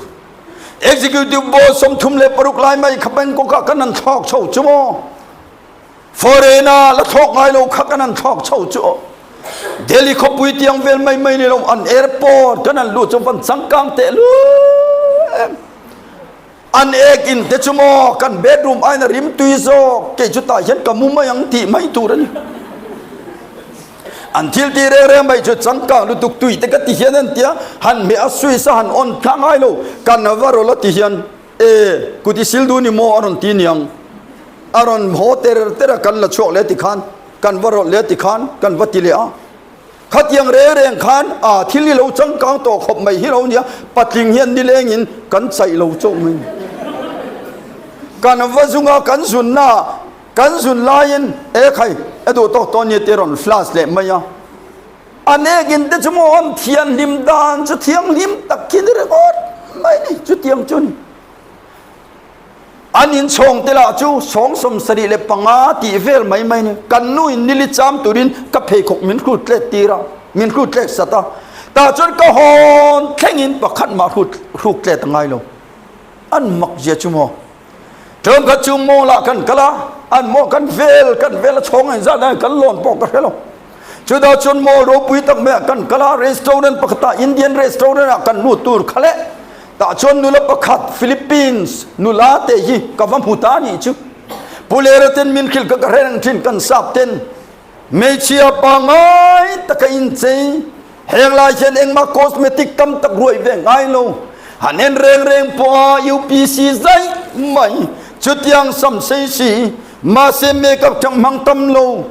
[SPEAKER 1] Executive Board 36 lai mai kha Bangkok ah kan han thlawk chho chu maw. Foreign a la thlawk ngai lo kha kan an thlawk chho chu aw. Delhi khawpui tiang vel mai mai ni lo an airport kan an lut chu van changkang teh lu em. An ek in te chu maw kan bedroom aina rim tui zawk kei chu tah hian ka mu mai ang tih mai tur a ni. An thil ti reng reng mai chu changkang lutuk tui te ka ti hian an tia han hmeh a switch a han on thla ngai lo kan va rawlh a ti hian E, kut i sil duh ni maw a rawn ti niang. A rawn haw ter ter a, kan la chhuak leh tikhan, kan va rawlh leh tikhan, kan va ti leh a. Khatiang reng reng khan a thil hi lo changkang tawh khawp mai hi lo nia, patling hian nilengin kan chaih lo chauh mai. Kan va zung a, kan zunna ah, kan zun laiin e khai, e duh tawk tawh nia ti a rawn flash leh mai a. A nekin te chu maw an thianghlim dan chu thianghlim tak khi ni ringawt mai ni, chutiang chu ni. An inchhawng te lah chu sawng 75 tih vel mai mai ni. Kan nu in nili cham turin ka pheikhawk min hrut tlet tir a, min hrut tlek sat a. Tah chuan ka hawn thlengin pakhat mah hrut hruk tlet a ngai lo. An mak zia chu maw. Ṭawngkhat chu mall ah kan kal a, an maw kan vel kan vel a chhawng engzat lai kan lawn pawh ka hre lo. Chutah chuan mall ropui tak maiah kan kal a, restaurant pakhatah Indian restaurant ah kan lut tur kha leh tah chuan nula pakhat Philippines nula te hi ka va hmu ta anih chu. Pu Lera ten min hrilh kha ka hre reng thin kan sap ten hmeichhia pangngai taka inchei Heng lai hian engmah cosmetic tam tak ruai ve ngai lo. Han en reng reng pawh a UPC zaih mai. Chutiang sam sei si, mahse makeup chang hmang tam lo.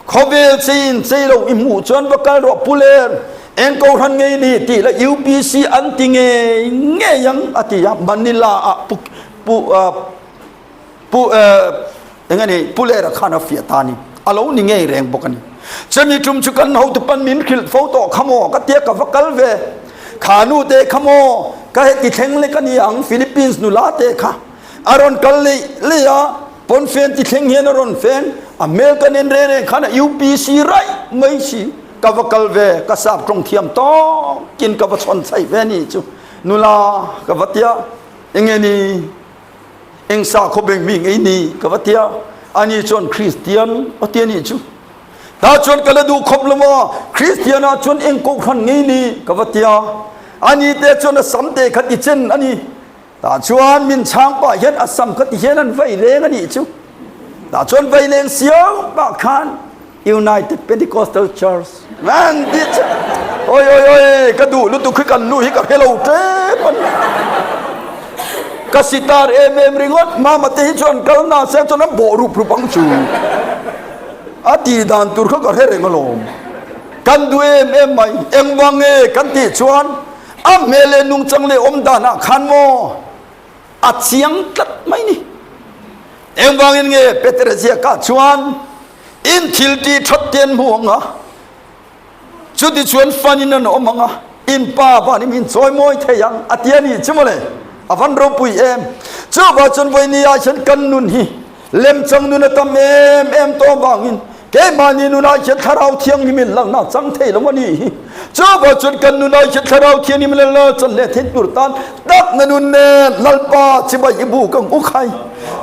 [SPEAKER 1] Khawvel chei in chei lo i hmuh chuan va kal rawh Puler. Eng kohhran ngei ni tih la UPC an ti ngei ngei ang a ti a. Manila ah pu pu Pu eng a ni Pu Lera khan a fiah ta a ni. A lo ni ngei reng bawk a ni. Chumi tum chu kan hotu pan min hrilh fo tawh kha maw ka tia ka va kal ve. Kha nu te kha maw ka heti thleng lek a ni ang Philippines nula te kha a rawn kal leh leh a, pawnfen ti thleng hian a rawn fen a hmel ka nen reng reng khan a UPC raih mai si. Ka va kal ve ka sap tawng thiam tawkin ka va chhawn chhaih ve a ni chu nula ka va tia eng nge ni. Eng sakhaw beng mi ngei ni ka va tia ani chuan Kristian a ti anih chu. Tah chuan ka la duh khawp lo a, Kristian ah chuan eng kohhran ngei ni ka va tia ani te chuan a sam te kha ti chen ani. Tah chuan min chhang pah hian a sam kha ti hian an vai leng anih chu. Tah chuan vai leng siau pah khan United Pentecostal Church an ti che. Oi oi oi ka duh lutuk hi kan nu hi ka hre lo tep a ni. Ka sitar em em ringawt mama te hi chuan kal na se chuan an bawh rup rup ang chu. A tih dan tur kha ka hre reng alawm. Kan duh em em mai engvang nge kan tih chuan a hmel leh nungchang leh awm dan ah khan maw a chiang tlat mai ni. Engvangin nge Petera ziakah chuan in thil tih that te an hmu ang a, chuti chuan fanin an awm ang a, in pa vanin min chawimawi thei ang a ti a ni chu mawle. A van ropui em! Chuvah chuan vawinia hian kan nun hi lemchang nun a tam em em tawh avangin Keimahni nunah hian Thlarau Thianghlimin lalna chang thei lo a ni hi. Chuvah chuan kan nunah hian Thlarau Thianghlim lalna chan leh theih tur tan takna nun nen Lalpa chibai i bu kang u khai.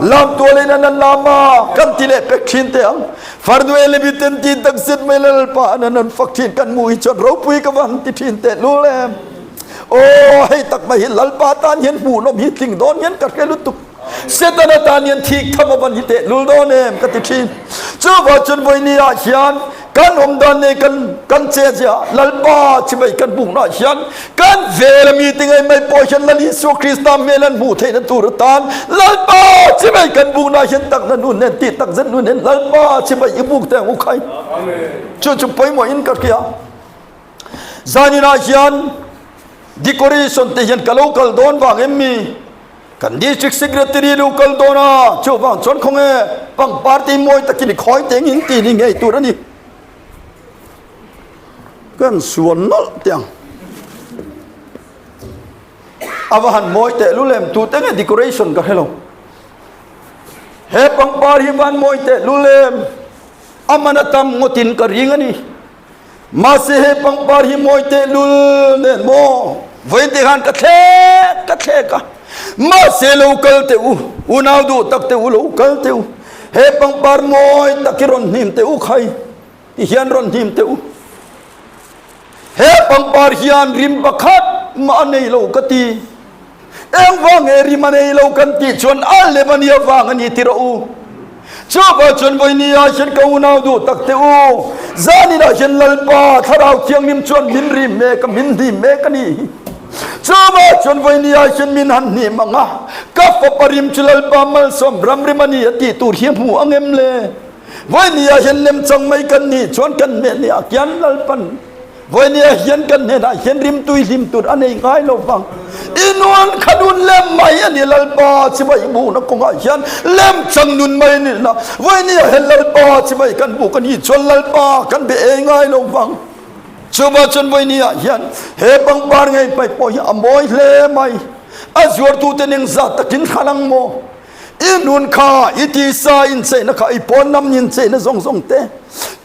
[SPEAKER 1] Lam tualin an an lam a, kan ti leh pek thin teh ang. Farnu Elibi ten ti tak zet mai Lalpa an an an fak thin kan hmuh hi chuan ropui ka va han ti thin teh lul em. Aw hei tak mai hi Lalpa tan hian hmuhnawm hi tling dawn hian ka hre lutuk. Setana tan hian thik tham a van hi teh lul dawn em ka ti thin. Chuvah chuan vawiini ah hian kan awm dan nei kan kan che zia Lalpa chibai kan bukna ah hian kan vel ami te ngei mai pawh hian Lal Isua Krista hmel an hmuh theihna tur atan Lalpa chibai kan bukna ah hian takna nun nen tih tak zet nun nen Lalpa chibai i buk teh ang u khai. Chu chu pawimawh in ka hria. Zaninah hian decoration te hian ka lo kal dawn vang em mi? Kan District Secretary lo kal dawn a, chuvang chuan khawnge pangpar te mawi takin i khawi teng in tih ni ngei tur a ni. Kan suan nawlh teh ang. A va han mawi teh lul em, tute nge decoration ka hre lo. He pangpar hi van mawi teh lul em, a man a tam ngawtin ka ring a ni. Mahse he pangpar hi mawi teh lul nen maw? Vawiin te khan ka thlek ka thlek a. Mahse lo kal teh u, unau duh tak teh u lo kal teh u. He pangpar mawi tak hi rawn hnim teh u khai ti hian rawn hnim teh u. He pangpar hian rim pakhat mah a nei lo ka ti. Engvang nge rim a nei lo kan tih chuan a lem a nia vang a ni ti rawh u. Chuvah chuan vawinia hian ka unau duh tak teh u, zaninah hian Lalpa Thlarau Thianghlim chuan min rim mek a, min hnim mek a ni. Chuvah chuan vawinia hian min han hnim ang a, ka fapa rim chu Lalpa malsawm ram rim a ni a tih tur hi a hmu ang em le? Vawinia hian lemchang mai kan nih chuan kan hmeh ni ah khian Lalpan Vawinia hian kan hnenah hian rimtui hlim tur a nei ngai lo vang. I nun kha nun lem mai a ni Lalpa chibai bukna kawngah hian lem chang nun mai a ni na. Vawinia hian Lalpa chibai kan buk a ni chuan Lalpa kan be ei ngai lo vang. Chuvah chuan vawinia hian he pangpar ngei pai pawh hi a mawi hle mai. A zuartute ning zat takin thlan ang maw? I nun kha, i tisa incheina kha, i pawn lam incheina zawng zawng te,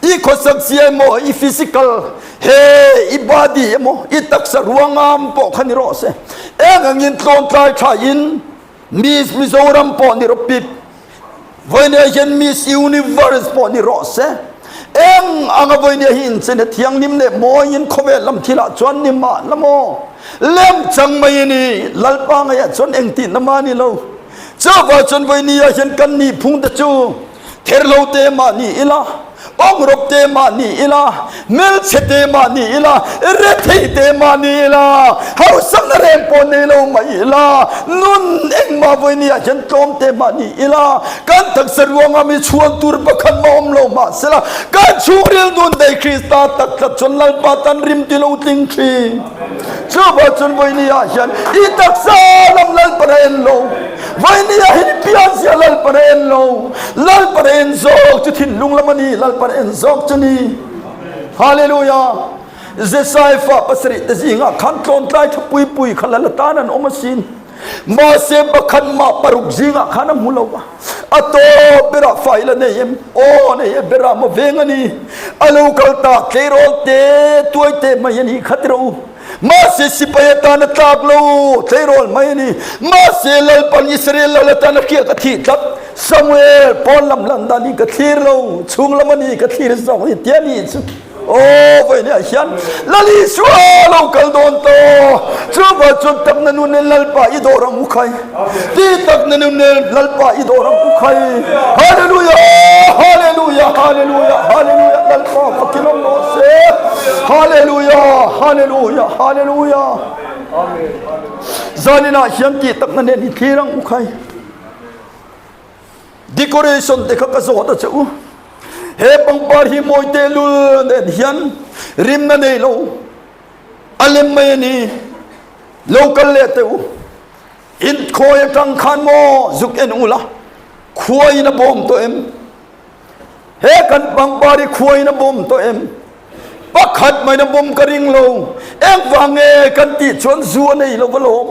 [SPEAKER 1] i khawsak zia emaw, i physical he i body emaw, i taksa ruangam pawh kha ni rawh se. Eng angin tlawntlai tha in Miss Mizoram pawh ni rawh pip, vawinia hian Miss Universe pawh ni rawh se. Eng anga vawinia hi incheina thianghlim leh mawiin khawvel lam thilah chuan ni mah la maw? Lem chang mai a ni, Lalpa ngaiah chuan engtihna mah a ni lo. Chuvah chuan vawinia hian kan nih phung te chu therhlo te mah ni ila, awngrawp te mah ni ila, hmelchhe te mah ni ila, rethei te mah ni ila, hausakna reng pawh nei lo mah ila, nun engmah vawinia hian tlawm te mah ni ila, kan taksa ruangah mi chhuan tur pakhat mah awm lo mah sela, kan chhungril nun dei Krista tak tlat chuan Lalpa tan rim ti lo tling thin. Chuvah chuan vawinia hian i taksa lam Lalpa en lo, vawinia hian i pianzia Lalpa en lo, Lalpa en zawk chu thinlung lam a ni, Lalpa en zawk chu ni. Hallelujah! Jesai fa pasarih te zingah khan tlawntlai tha pui pui kha lal atan an awm asin. Mahse pakhat mah paruk zingah khan a hmu lo va, a tawp berah fa ila nei em? Aw nei e, berah maw veng a ni. A lo kal ta tleirawl te tuai te mai a ni kha ti rawh u. Mahse sipai atan a tlak lo, tleirawl mai a ni. Mahse Lalpan Israel lal atan a hriat a thih tlat. Samuel, pawn lam lan dan hi ka thlir lo, chhung lam a ni ka thlir zawk ni tia ni chu. Aw vawiin ah hian Lal Isua lo kal dawn tawh. Chuvah chuan takna nun nen Lalpa i dawr ang u khai. Ti takna nun nen Lalpa i dawr ang u khai. Hallelujah! Hallelujah! Hallelujah! Hallelujah! Lalpa fakin awm rawh se. Hallelujah! Hallelujah! Hallelujah! Zanin ah hian ti takna nen i thlir ang u khai. Decoration te kha ka zawt a che u. He pangpar hi mawi teh lul nen hian rimna nei lo a lem mai a ni. Lo kal leh teh u. In khawi atang khan maw zuk en u la, khuaiin a bawm tawh em? He kan pangpar hi khuaiin a bawm tawh em? Pakhat mai na bawm ka ring lo. Engvang nge kan tih chuan zu a nei lo va lawm.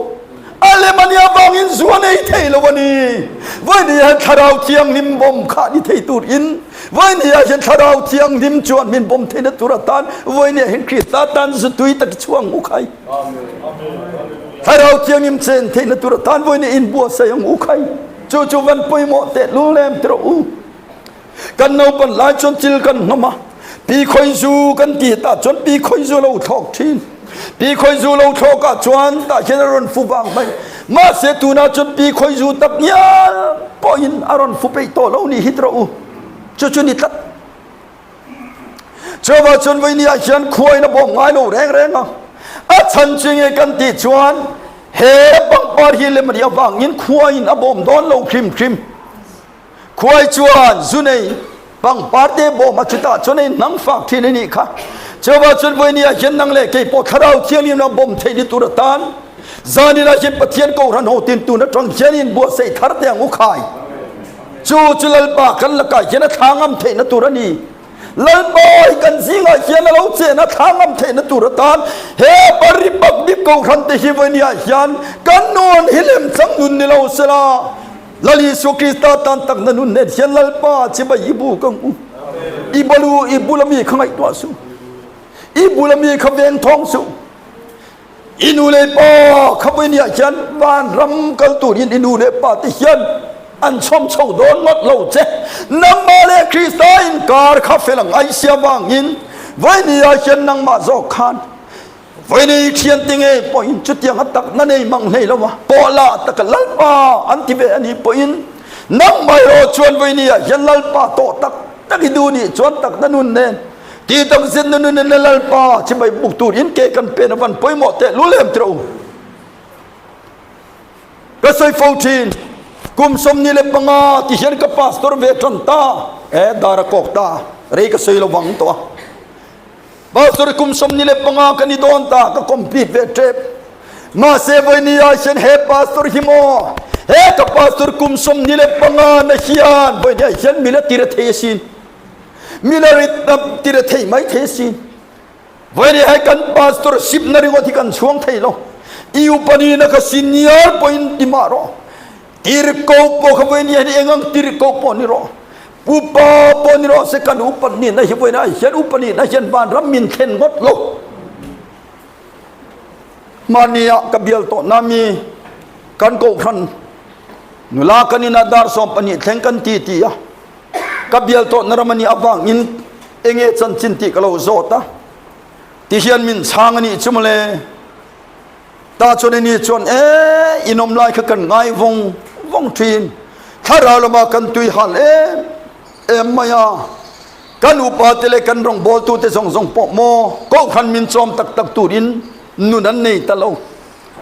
[SPEAKER 1] A lem a nia vangin zu a nei thei lo a ni. Vawinia hian Thlarau Thianghlim bawm kha ni thei tur in, vawinia hian Thlarau Thianghlim chuan min bawm theihna tur atan vawinia hian Krista tan zu tui tak i chhuang u khai. Thlarau Thianghlim chen theihna tur atan vawinia inbuatsaih ang u khai. Chu chu van pawimawh teh lul em ti rawh u. Kan naupan lai chuan thil kan hnawm a, pi khawi zu kan ti tah chuan pi khawi zu lo thlawk thin. Pi khawi zu lo thlawk ah chuan tah hian a rawn fu vang mai. Mahse tunah chuan pi khawizu tak ngial pawhin a rawn fu peih tawh lo ni hit rawh u. Chu chu ni tlat. Chuvah chuan vawinia hian khuain a bawm ngai lo reng reng a. A chhan chu nge kan tih chuan he pangpar hi lem a nih avangin khuain a bawm dawn lo hrim hrim. Khuai chuan zu nei pangpar te bawm a chutah chuan a inhnang fak thin a nih kha. Chuvah chuan vawinia hian nang leh kei pawh thlarau thianghlim a bawm theih ni tur atan zaninah hian Pathian Kohhran ho tin tun atang hian inbuatsaih thar teh ang u khai. Chu chu Lalpa kan lakah hian a thla ngam theihna tur a ni. Lalpa hi kan zingah hian a lo chen a thla ngam theihna tur atan he Pari Pakdip Kohhran te hi vawinia hian kan nun hi lem chang nun ni lo sela Lal Isua Krista tan takna nun nen hian Lalpa chibai i buk ang u. I balu i bula mi kha ngaihtuah suh. I bula mi kha veng thawng suh. I nu leh pa kha vawinia hian vanram kal turin i nu leh pa te hian an chhawm chho dawn ngawt lo che. Nangmah leh Krista inkar kha fel ang ai sia vangin vawinia hian nangmah zawk khan Vawiini thiante ngei pawhin chutiang a takna nei mang hlei lo a, pawh lah taka Lalpa an ti ve a nih pawhin nangmah erawh chuan vawiini ah hian Lalpa tawh tak tak i duh nih chuan takna nun nen tih tak zetna nun nen Lalpa chibai buk turin ke kan pen a van pawimawh teh lul em tirh u. Ka sawi fo thin, kum 25 ti hian ka pastor ve tan ta, e dar a kawk ta, rei ka sawi lo vang tawh a. Pastor kum 25 ka ni dawn ta ka complete ve tep. Mahse vawiini ah hian he pastor hi maw he ka pastor kum 25 na hian vawiini ah hian mila tira thei asin. Mila rit tira thei mai thei asin. Vawiini hai kan pastor sip na ringawt hi kan chhuang thei lo. I upani na ka senior pawhin ti mah rawh. Tirhkoh pawh kha vawiin hian eng ang tirhkoh pawh ni rawh. Upa pawh ni rawh se kan upa nihna hi vawiin ah hian upa nihna hian vanram min thlen ngawt lo. Hmani ah ka bial tawh na mi kan kohhran nula kan inah dar 12 thleng kan ti ti a. Ka bial tawh na ram a nih avangin enge chanchin tih ka lo zawt a. Ti hian min chhang a nih chu mawle. Tah chuan ini chuan e in awm lai kha kan ngai vawng vawng thin. Thlarau lama kan tui hal em em mai a. Kan upa te leh kan rawngbawltu te zawng zawng pawh maw kohhran min chawm tak tak turin nun an nei ta lo.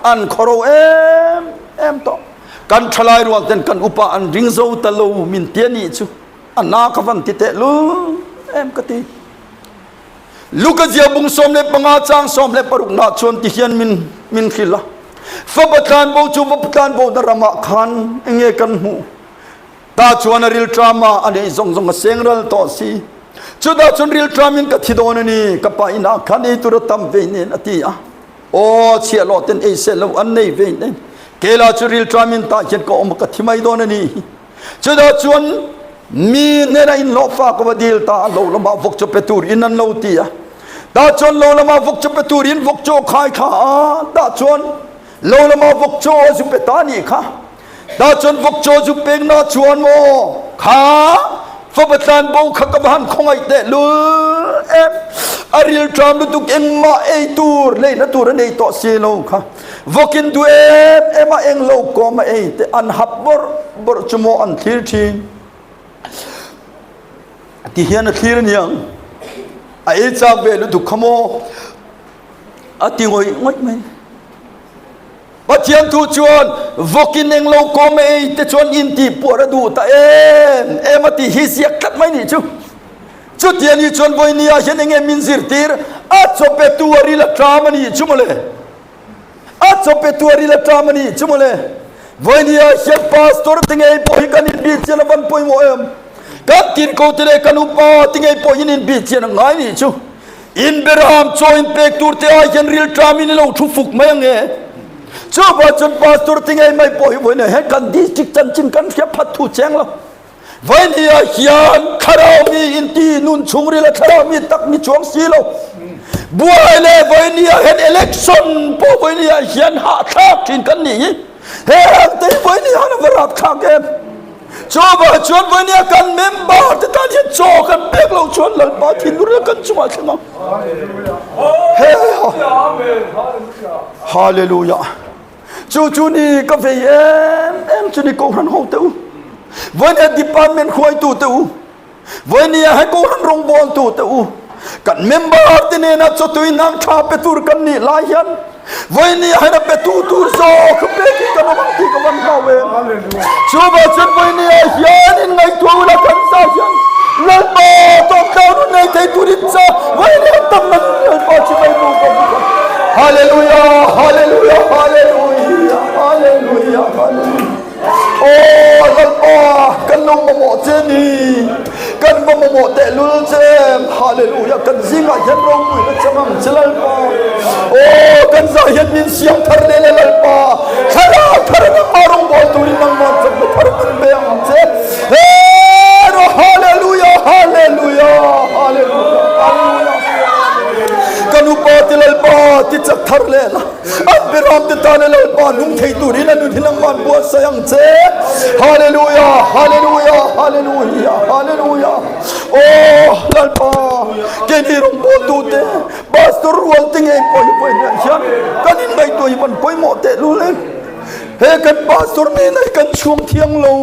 [SPEAKER 1] An khawro em em tawh. Kan thalai rual ten kan upa an ring zo ta lo min ti a nih chu. A na ka van ti teh lul em ka ti. Luka zia bung 15 chang 16 na chuan ti hian min min hrilh a. Fapa tlanbo chu va tlanbo na ramah khan enge kan hmuh. Ta chuan a rilṭam a, a neih zawng zawng a seng ral tawh si. Chutah chuan rilṭamin ka thi dawn a ni, ka pa inah khan ei tur a tam vei nen a ti a. Aw, chhiahhlawh ten ei seh lo an nei vei nen. Kela chu rilṭamin tah hian ka awm a, ka thi mai dawn a ni. Chutah chuan mi hnena inhlawhfa ka va dil ta a, lo lamah vawk chaw pe turin an lo ti a. Tah chuan lo lamah vawk chaw pe turin vawk chaw khai thla a, tah chuan lo lamah vawk chaw a zu pe ta a nih kha. Tah chuan vawk chaw zu pekna chuan maw kha fapa tlanbo kha ka va han khawngaih teh lul em. A rilṭam lutuk engmah ei tur leina tur a nei tawh si lo kha. Vawkin duh em em a eng lo kawm a ei te an hap bawrh bawrh chu maw an thlir thin. Ti hian a thlir aniang. A ei chak ve lutuk kha maw a ti ngawih ngawih mai. Pathian thu chuan vawkin eng lo kawm a ei te chuan in tih puar a duh ta em em a tih hi ziak tlat mai nih chu. Chutia ni chuan vawinia hian enge min zirtir? A chawpetu a ril a ṭam a nih chu mawle. A chawpetu a ril a ṭam a nih chu mawle. Vawinia hian pastor te ngei pawh hi kan inbih chian a van pawimawh em? Kan tirhko te leh kan upa te ngei pawh hian inbih chian a ngai nih chu. In Beram chaw in pek tur te ai hian ril ṭam in i lo thu fuk mai ang e. Chuvah chuan pastor te ngei mai pawh hi vawinia hian kan district chanchin kan hria phat thu cheng lo. Vainia hian thlarau mi inti nun chhungril a thlarau mi tak ni chuang si lo. Buai leh Vainia hian election pawh Vainia hian hahthlak thin kan nih hi. He ang te hi Vainia hian a va rapthlak em. Chuvah chuan Vainia kan member te tan hian chaw kan pek loh chuan Lalpa thinur la kan chungah thleng ang. He ha. Hallelujah. Chu chu ni ka vei em em chu ni Kohhran ho te u. Vawinia department hruaitu te u. Vawinia he Kohhran rawngbawltu te u. Kan member te nena chawtui hnang tha pe tur kan nih lai hian vawinia hian a petu tur zawk pek hi kan awm ang tih ka van hlau em. Chuvang chuan vawinia hian inngaihtuah ula kan za hian Lalpa tawptlang nun nei thei turin cha vawinia tam na Lalpa chi mai bu ka bu ka. Hallelujah, hallelujah, hallelujah, hallelujah, hallelujah. Aw Lalpa, kan lo mamawh che ni. Kan va mamawh tehlul che. Hallelujah, kan zingah hian ropuina chang ang che Lalpa. Aw, kan zah hian min siam thar leh le Lalpa. Thlarau thar nangmah rawngbawl turin nangmah chakna thar min pe ang che. Hero, hallelujah, hallelujah, hallelujah, hallelujah. Kan upa ti Lalpa ti chak thar leh la. An beram te tan e Lalpa nung thei turin a nun hi nangman buatsaih ang che. Hallelujah, hallelujah, hallelujah, hallelujah. Aw Lalpa, keini rawngbawltu te, pastor rual te ngei pawh hi pawimawh hian kan inngaihtuah hi van pawimawh tehlul em. He kan pastor nena hi kan chhuang thiang lo.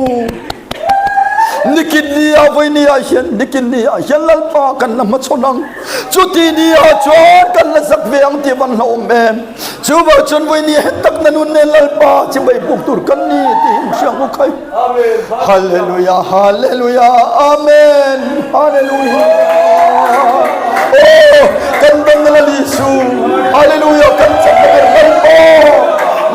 [SPEAKER 1] Nikin ni ah voi ni ah hian nikin ni ah hian Lalpa kan la hmachhawn ang. Chuti ni ah chuan kan la zak ve ang tih van hlauhawm em. Chuvang chuan voi ni het tak na nun nen Lalpa chibai buk tur kan ni tih in hria ang u khai. Hallelujah, hallelujah, amen, hallelujah. Oh, kan dang na Lal Isu. Hallelujah, kan chak na ber Lalpa.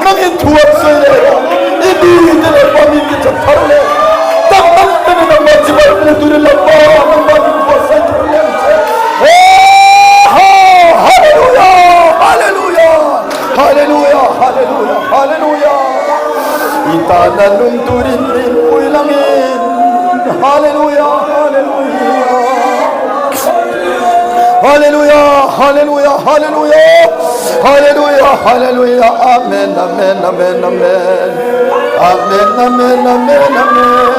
[SPEAKER 1] Nang in thu an sawi leh rawh. I mi te Lalpa mi ti chak thar leh. Tak tak te ni nangmah chibai hmu turin Lalpa nangmah min buatsaih thar leh ang che. Oh, hallelujah, hallelujah, hallelujah, hallelujah, hallelujah. I tana nung turin rinpui langin. Hallelujah, hallelujah. Hallelujah, hallelujah, hallelujah, hallelujah, hallelujah, amen, amen, amen, amen, amen, amen, amen, amen,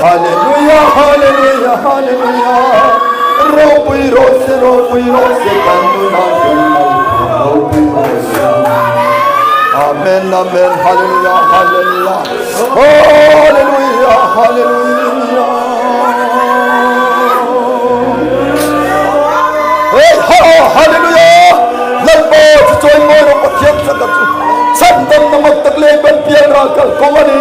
[SPEAKER 1] hallelujah, hallelujah, hallelujah, ropui rawh se, ropui rawh se, kan nunah hian ropui rawh se. Amen, amen, hallelujah, hallelujah, hallelujah, hallelujah. Hey, ha, hallelujah! Lalpa chu chawi mawi rawh Pathian chaka chu chhandam na mak tak leh ban pian ral kal kawng a ni.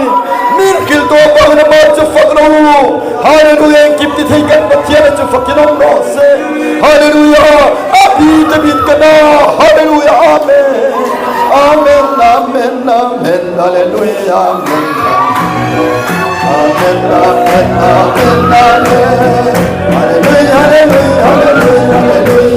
[SPEAKER 1] Min kil tu avangin amah chu fak rawh u. Hallelujah! Engkim ti thei kan Pathian a chu fakin awm rawh se. Hallelujah! A bi te min ka na. Hallelujah! Amen! Amen! Amen! Amen! Hallelujah! Amen! Amen! Amen! Amen! Amen! Hallelujah! Hallelujah! Hallelujah! Hallelujah!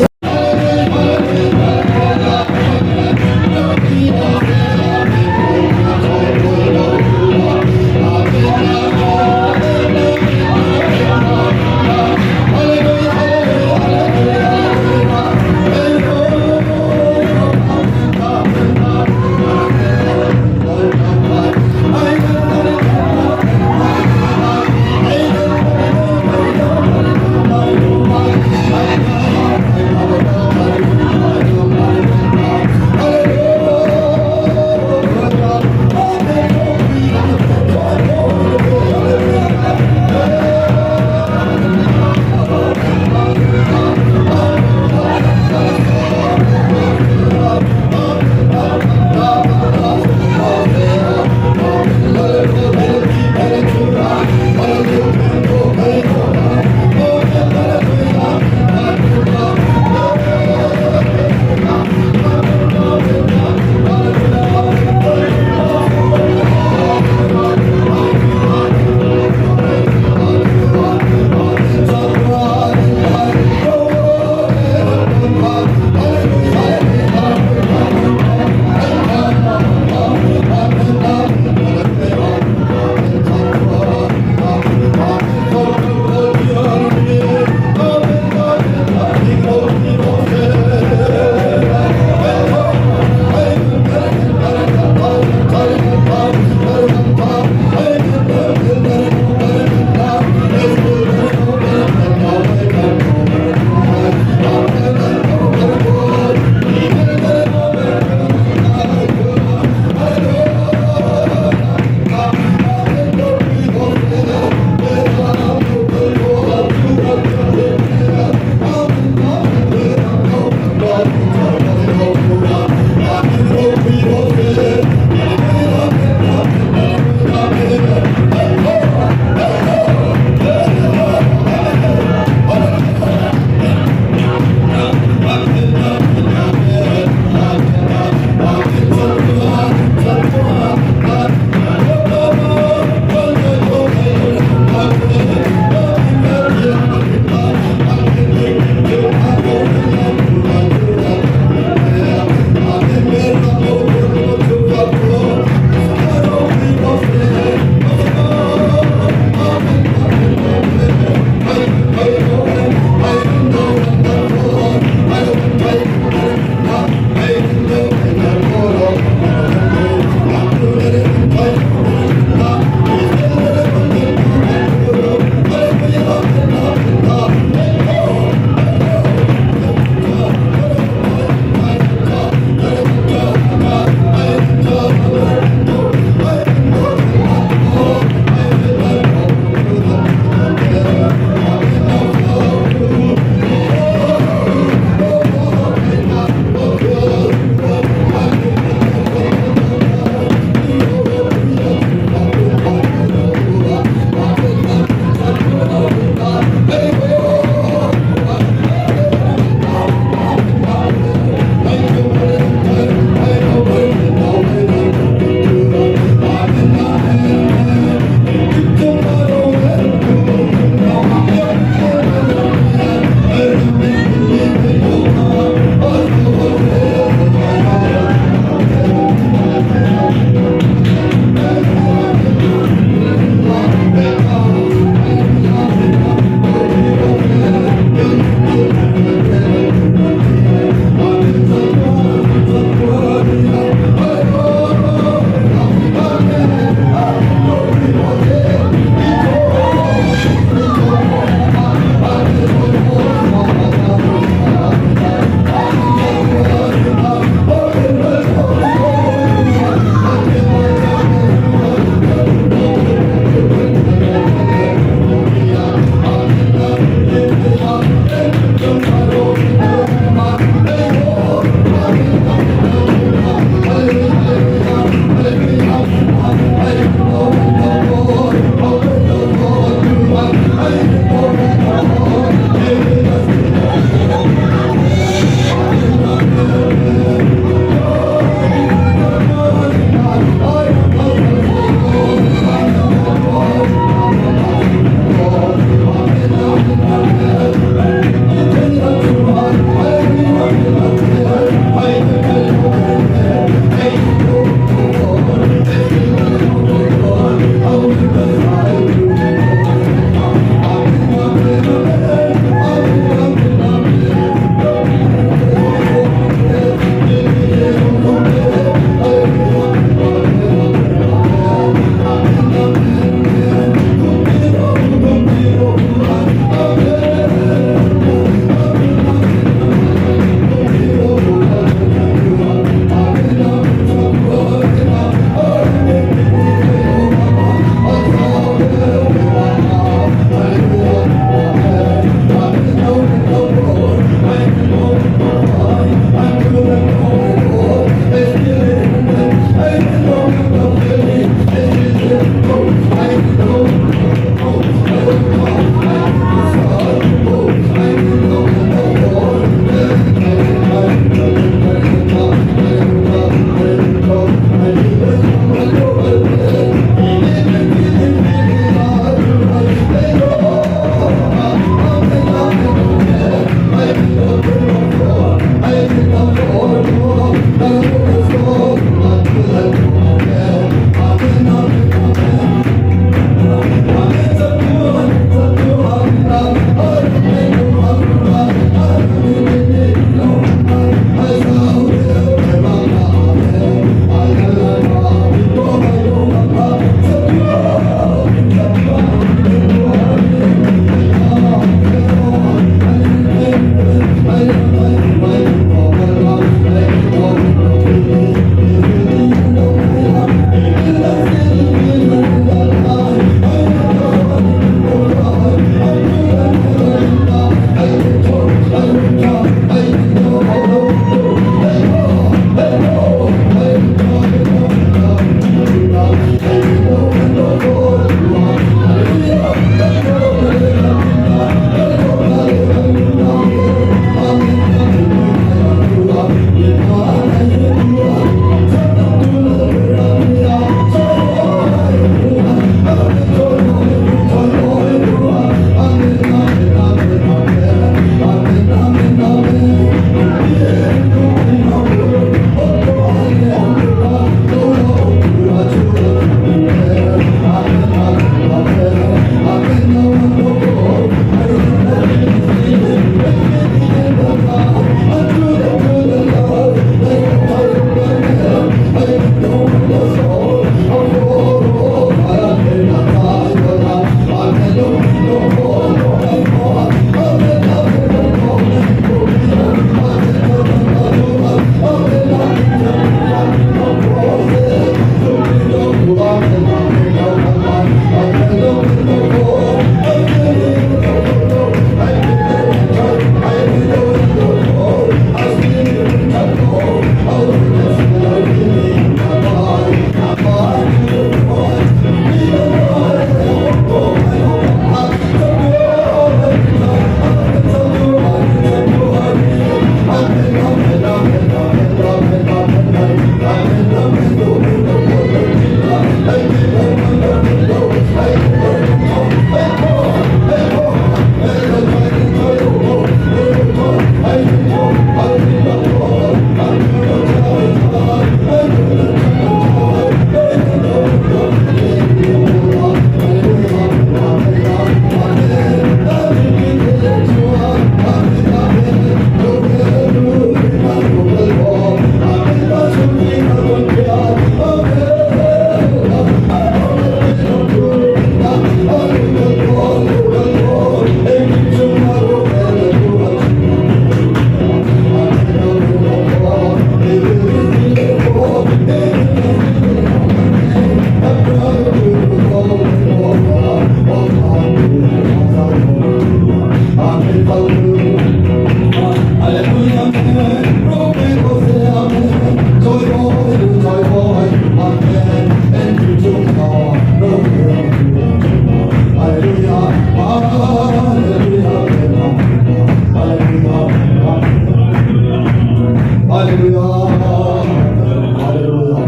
[SPEAKER 1] Hallelujah Hallelujah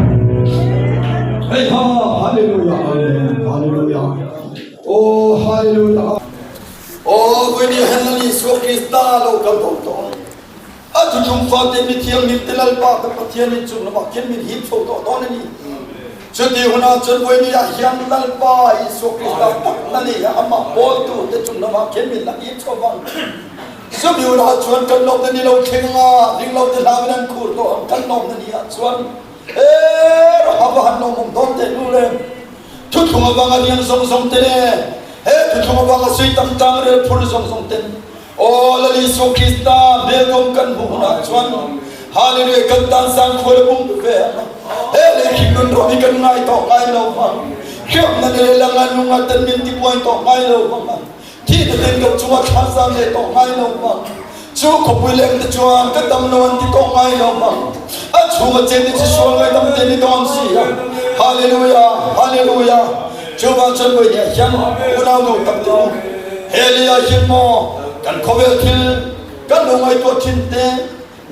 [SPEAKER 1] Hei ha Hallelujah Amen Hallelujah Oh Hallelujah Oh vui ni hen Lal Isua Krista lo kal dawn tawh a thuthlung fate mi thianghlim te Lalpa kan Pathian in chung lamah khin min hip chho tawh dawn a ni. Chuti hunah chuan vui ni ah hian Lalpa Isua Krista takna nei a amah bawltu te chung lamah khin min la hip chho vang. Chumi hunah chuan kan lawmna ni lo thleng anga ring lo te hlauin an khur tawh ang kan lawmna ni ah chuan er ha va han lawmawm dawn teh lul em. Thuthlung avanga riang zawng zawng te leh he thuthlung avanga sui tam tang rel phur zawng zawng ten Aw Lal Isua Krista hmel dawm kan hmuh hunah chuan Hallelujah kan tan sang khual a bung ve ang a he lei hring nun ram hi kan ngai tawh ngai lo vang hriamna leh langa nunga ten min tibuai tawh ngai lo vang a Thihna ten kan chungah thla zam leh tawh ngai lo vang. Chu khawpui leng te chuan ka dam lo an ti tawh ngai lo vang. A chhunga chen te chu sual ngaidam te ni dawn si a. Hallelujah! Hallelujah! Chuvang chuan vawinia hian unau duh tak te u, he leiah hian maw kan khawvel thil kan lo ngaihtuah thin te,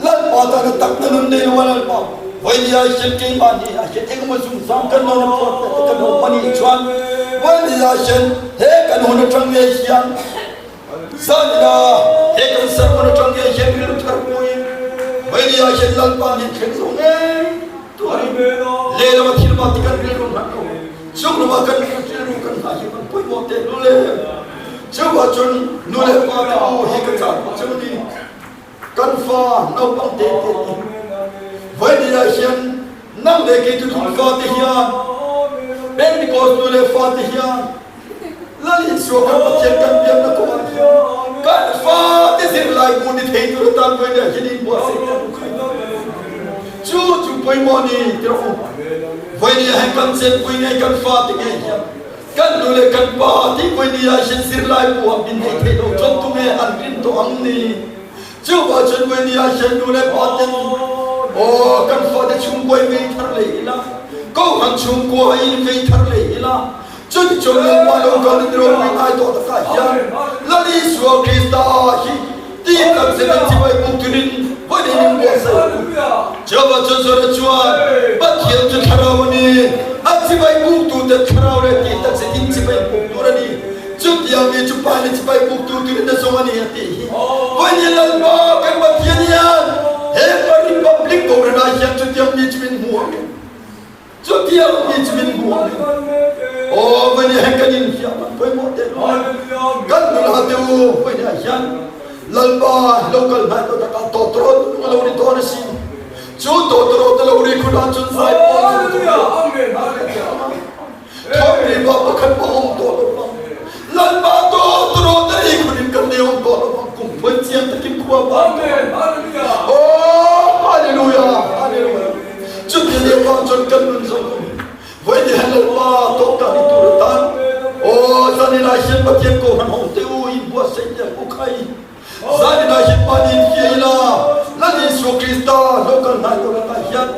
[SPEAKER 1] Lalpa tana takna nun nei lo a Lalpa, vawinia hian keimahni ah hian engemaw zungzam kan lo report te te kan awm a nih chuan vawinia hian he kan hun atang ngei hian zanina he kan sermon atang ngei hian rilru thar puiin vawinia hian Lalpa nen thleng zo ngei tuarin lehlam a thil mah ti kan rilru hman lo chung lamah kan rilru kan hna hi kan pawimawh tehlul em chuvah chuan nu leh pa te u hi ka chah duh cheu ni. Kan fa naupang te te hi vawinia hian nang leh kei thuthlung fa te hian Pentecost nu leh fa te hian Lal Isua kan Pathian kan biakna kawngah hian kan fa te zirlai bu ni thei tur atan vawinia hian inbuatsaih te an khai chu chu pawimawh ni ti rawh u. Vawinia hian kan chenpui ngei kan fa te ngei hian kan nu leh kan pa tih vawinia hian zirlai bu ah min nei thei lo chuan tunge an rin tawh ang ni? Chuvah chuan vawinia hian nu leh pa ten aw kan fate chhungkua i vei thar leh ila, Kohhran chhungkua i vei thar leh ila, chutichuan Lalpa lo kal in ropui ngai tawh takah hian Lal Isua Krista hi ti tak zet in chibai buk turin vawiin in buatsaih ang u. Chuvah chuan Zora chuan Pathian chu thlarau a ni, a chibai buktute thlarau leh ti tak zet in chibai buk tur a ni. Chutiang mi chu pa nih chibai buktu turin a zawng a ni a tih hi Vawiin Lalpa kan Pathian hian he pa Republic Kohhran ah hian chutiang mi chu min hmu ang em? Chutiang mi chu min hmu ang em? Aw vawiin ah hian kan infiah man pawimawh teh lul e. Kan nula te u vawiin ah hian Lalpa lo kal hnai tawh takah tawtawrawt nung a lo ni dawn asin. Chu tawtawrawt a lo ri khun ah chuan zai pawl chu a tum a. Thawmri pa pakhat pawh awm tawh lo vang. Lalpa tawt rawt a ei khunin kan nei awm tawh lo vang. Kum phuan chiang takin khua ban tawh ang. Aw Hallelujah Hallelujah Chuti leh vang chuan kan nun zawng awm hi vawi hian Lalpa tawngta ni tur atan aw zanin ah hian Pathian kohhran hawng teh u inbuatsaih teh ang u khai. Zanin ah hian mahni infiah ila Lal Isua Krista lo kal hnai tawh lakah hian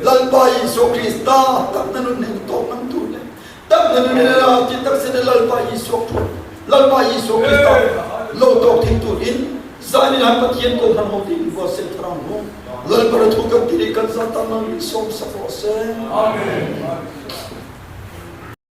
[SPEAKER 1] Lalpa Isua Krista takna nun nen tawk ngam tur leh takna nun nen ti tak sin Lalpa Isua Lalpa Isua Krista lo tawk thei turin zanin ah Pathian kohhran ho te in buatsaih thar ang u. Lalpa ra thu kan ti rih kan zat tan nang in sawm sak rawh se.
[SPEAKER 2] Amen.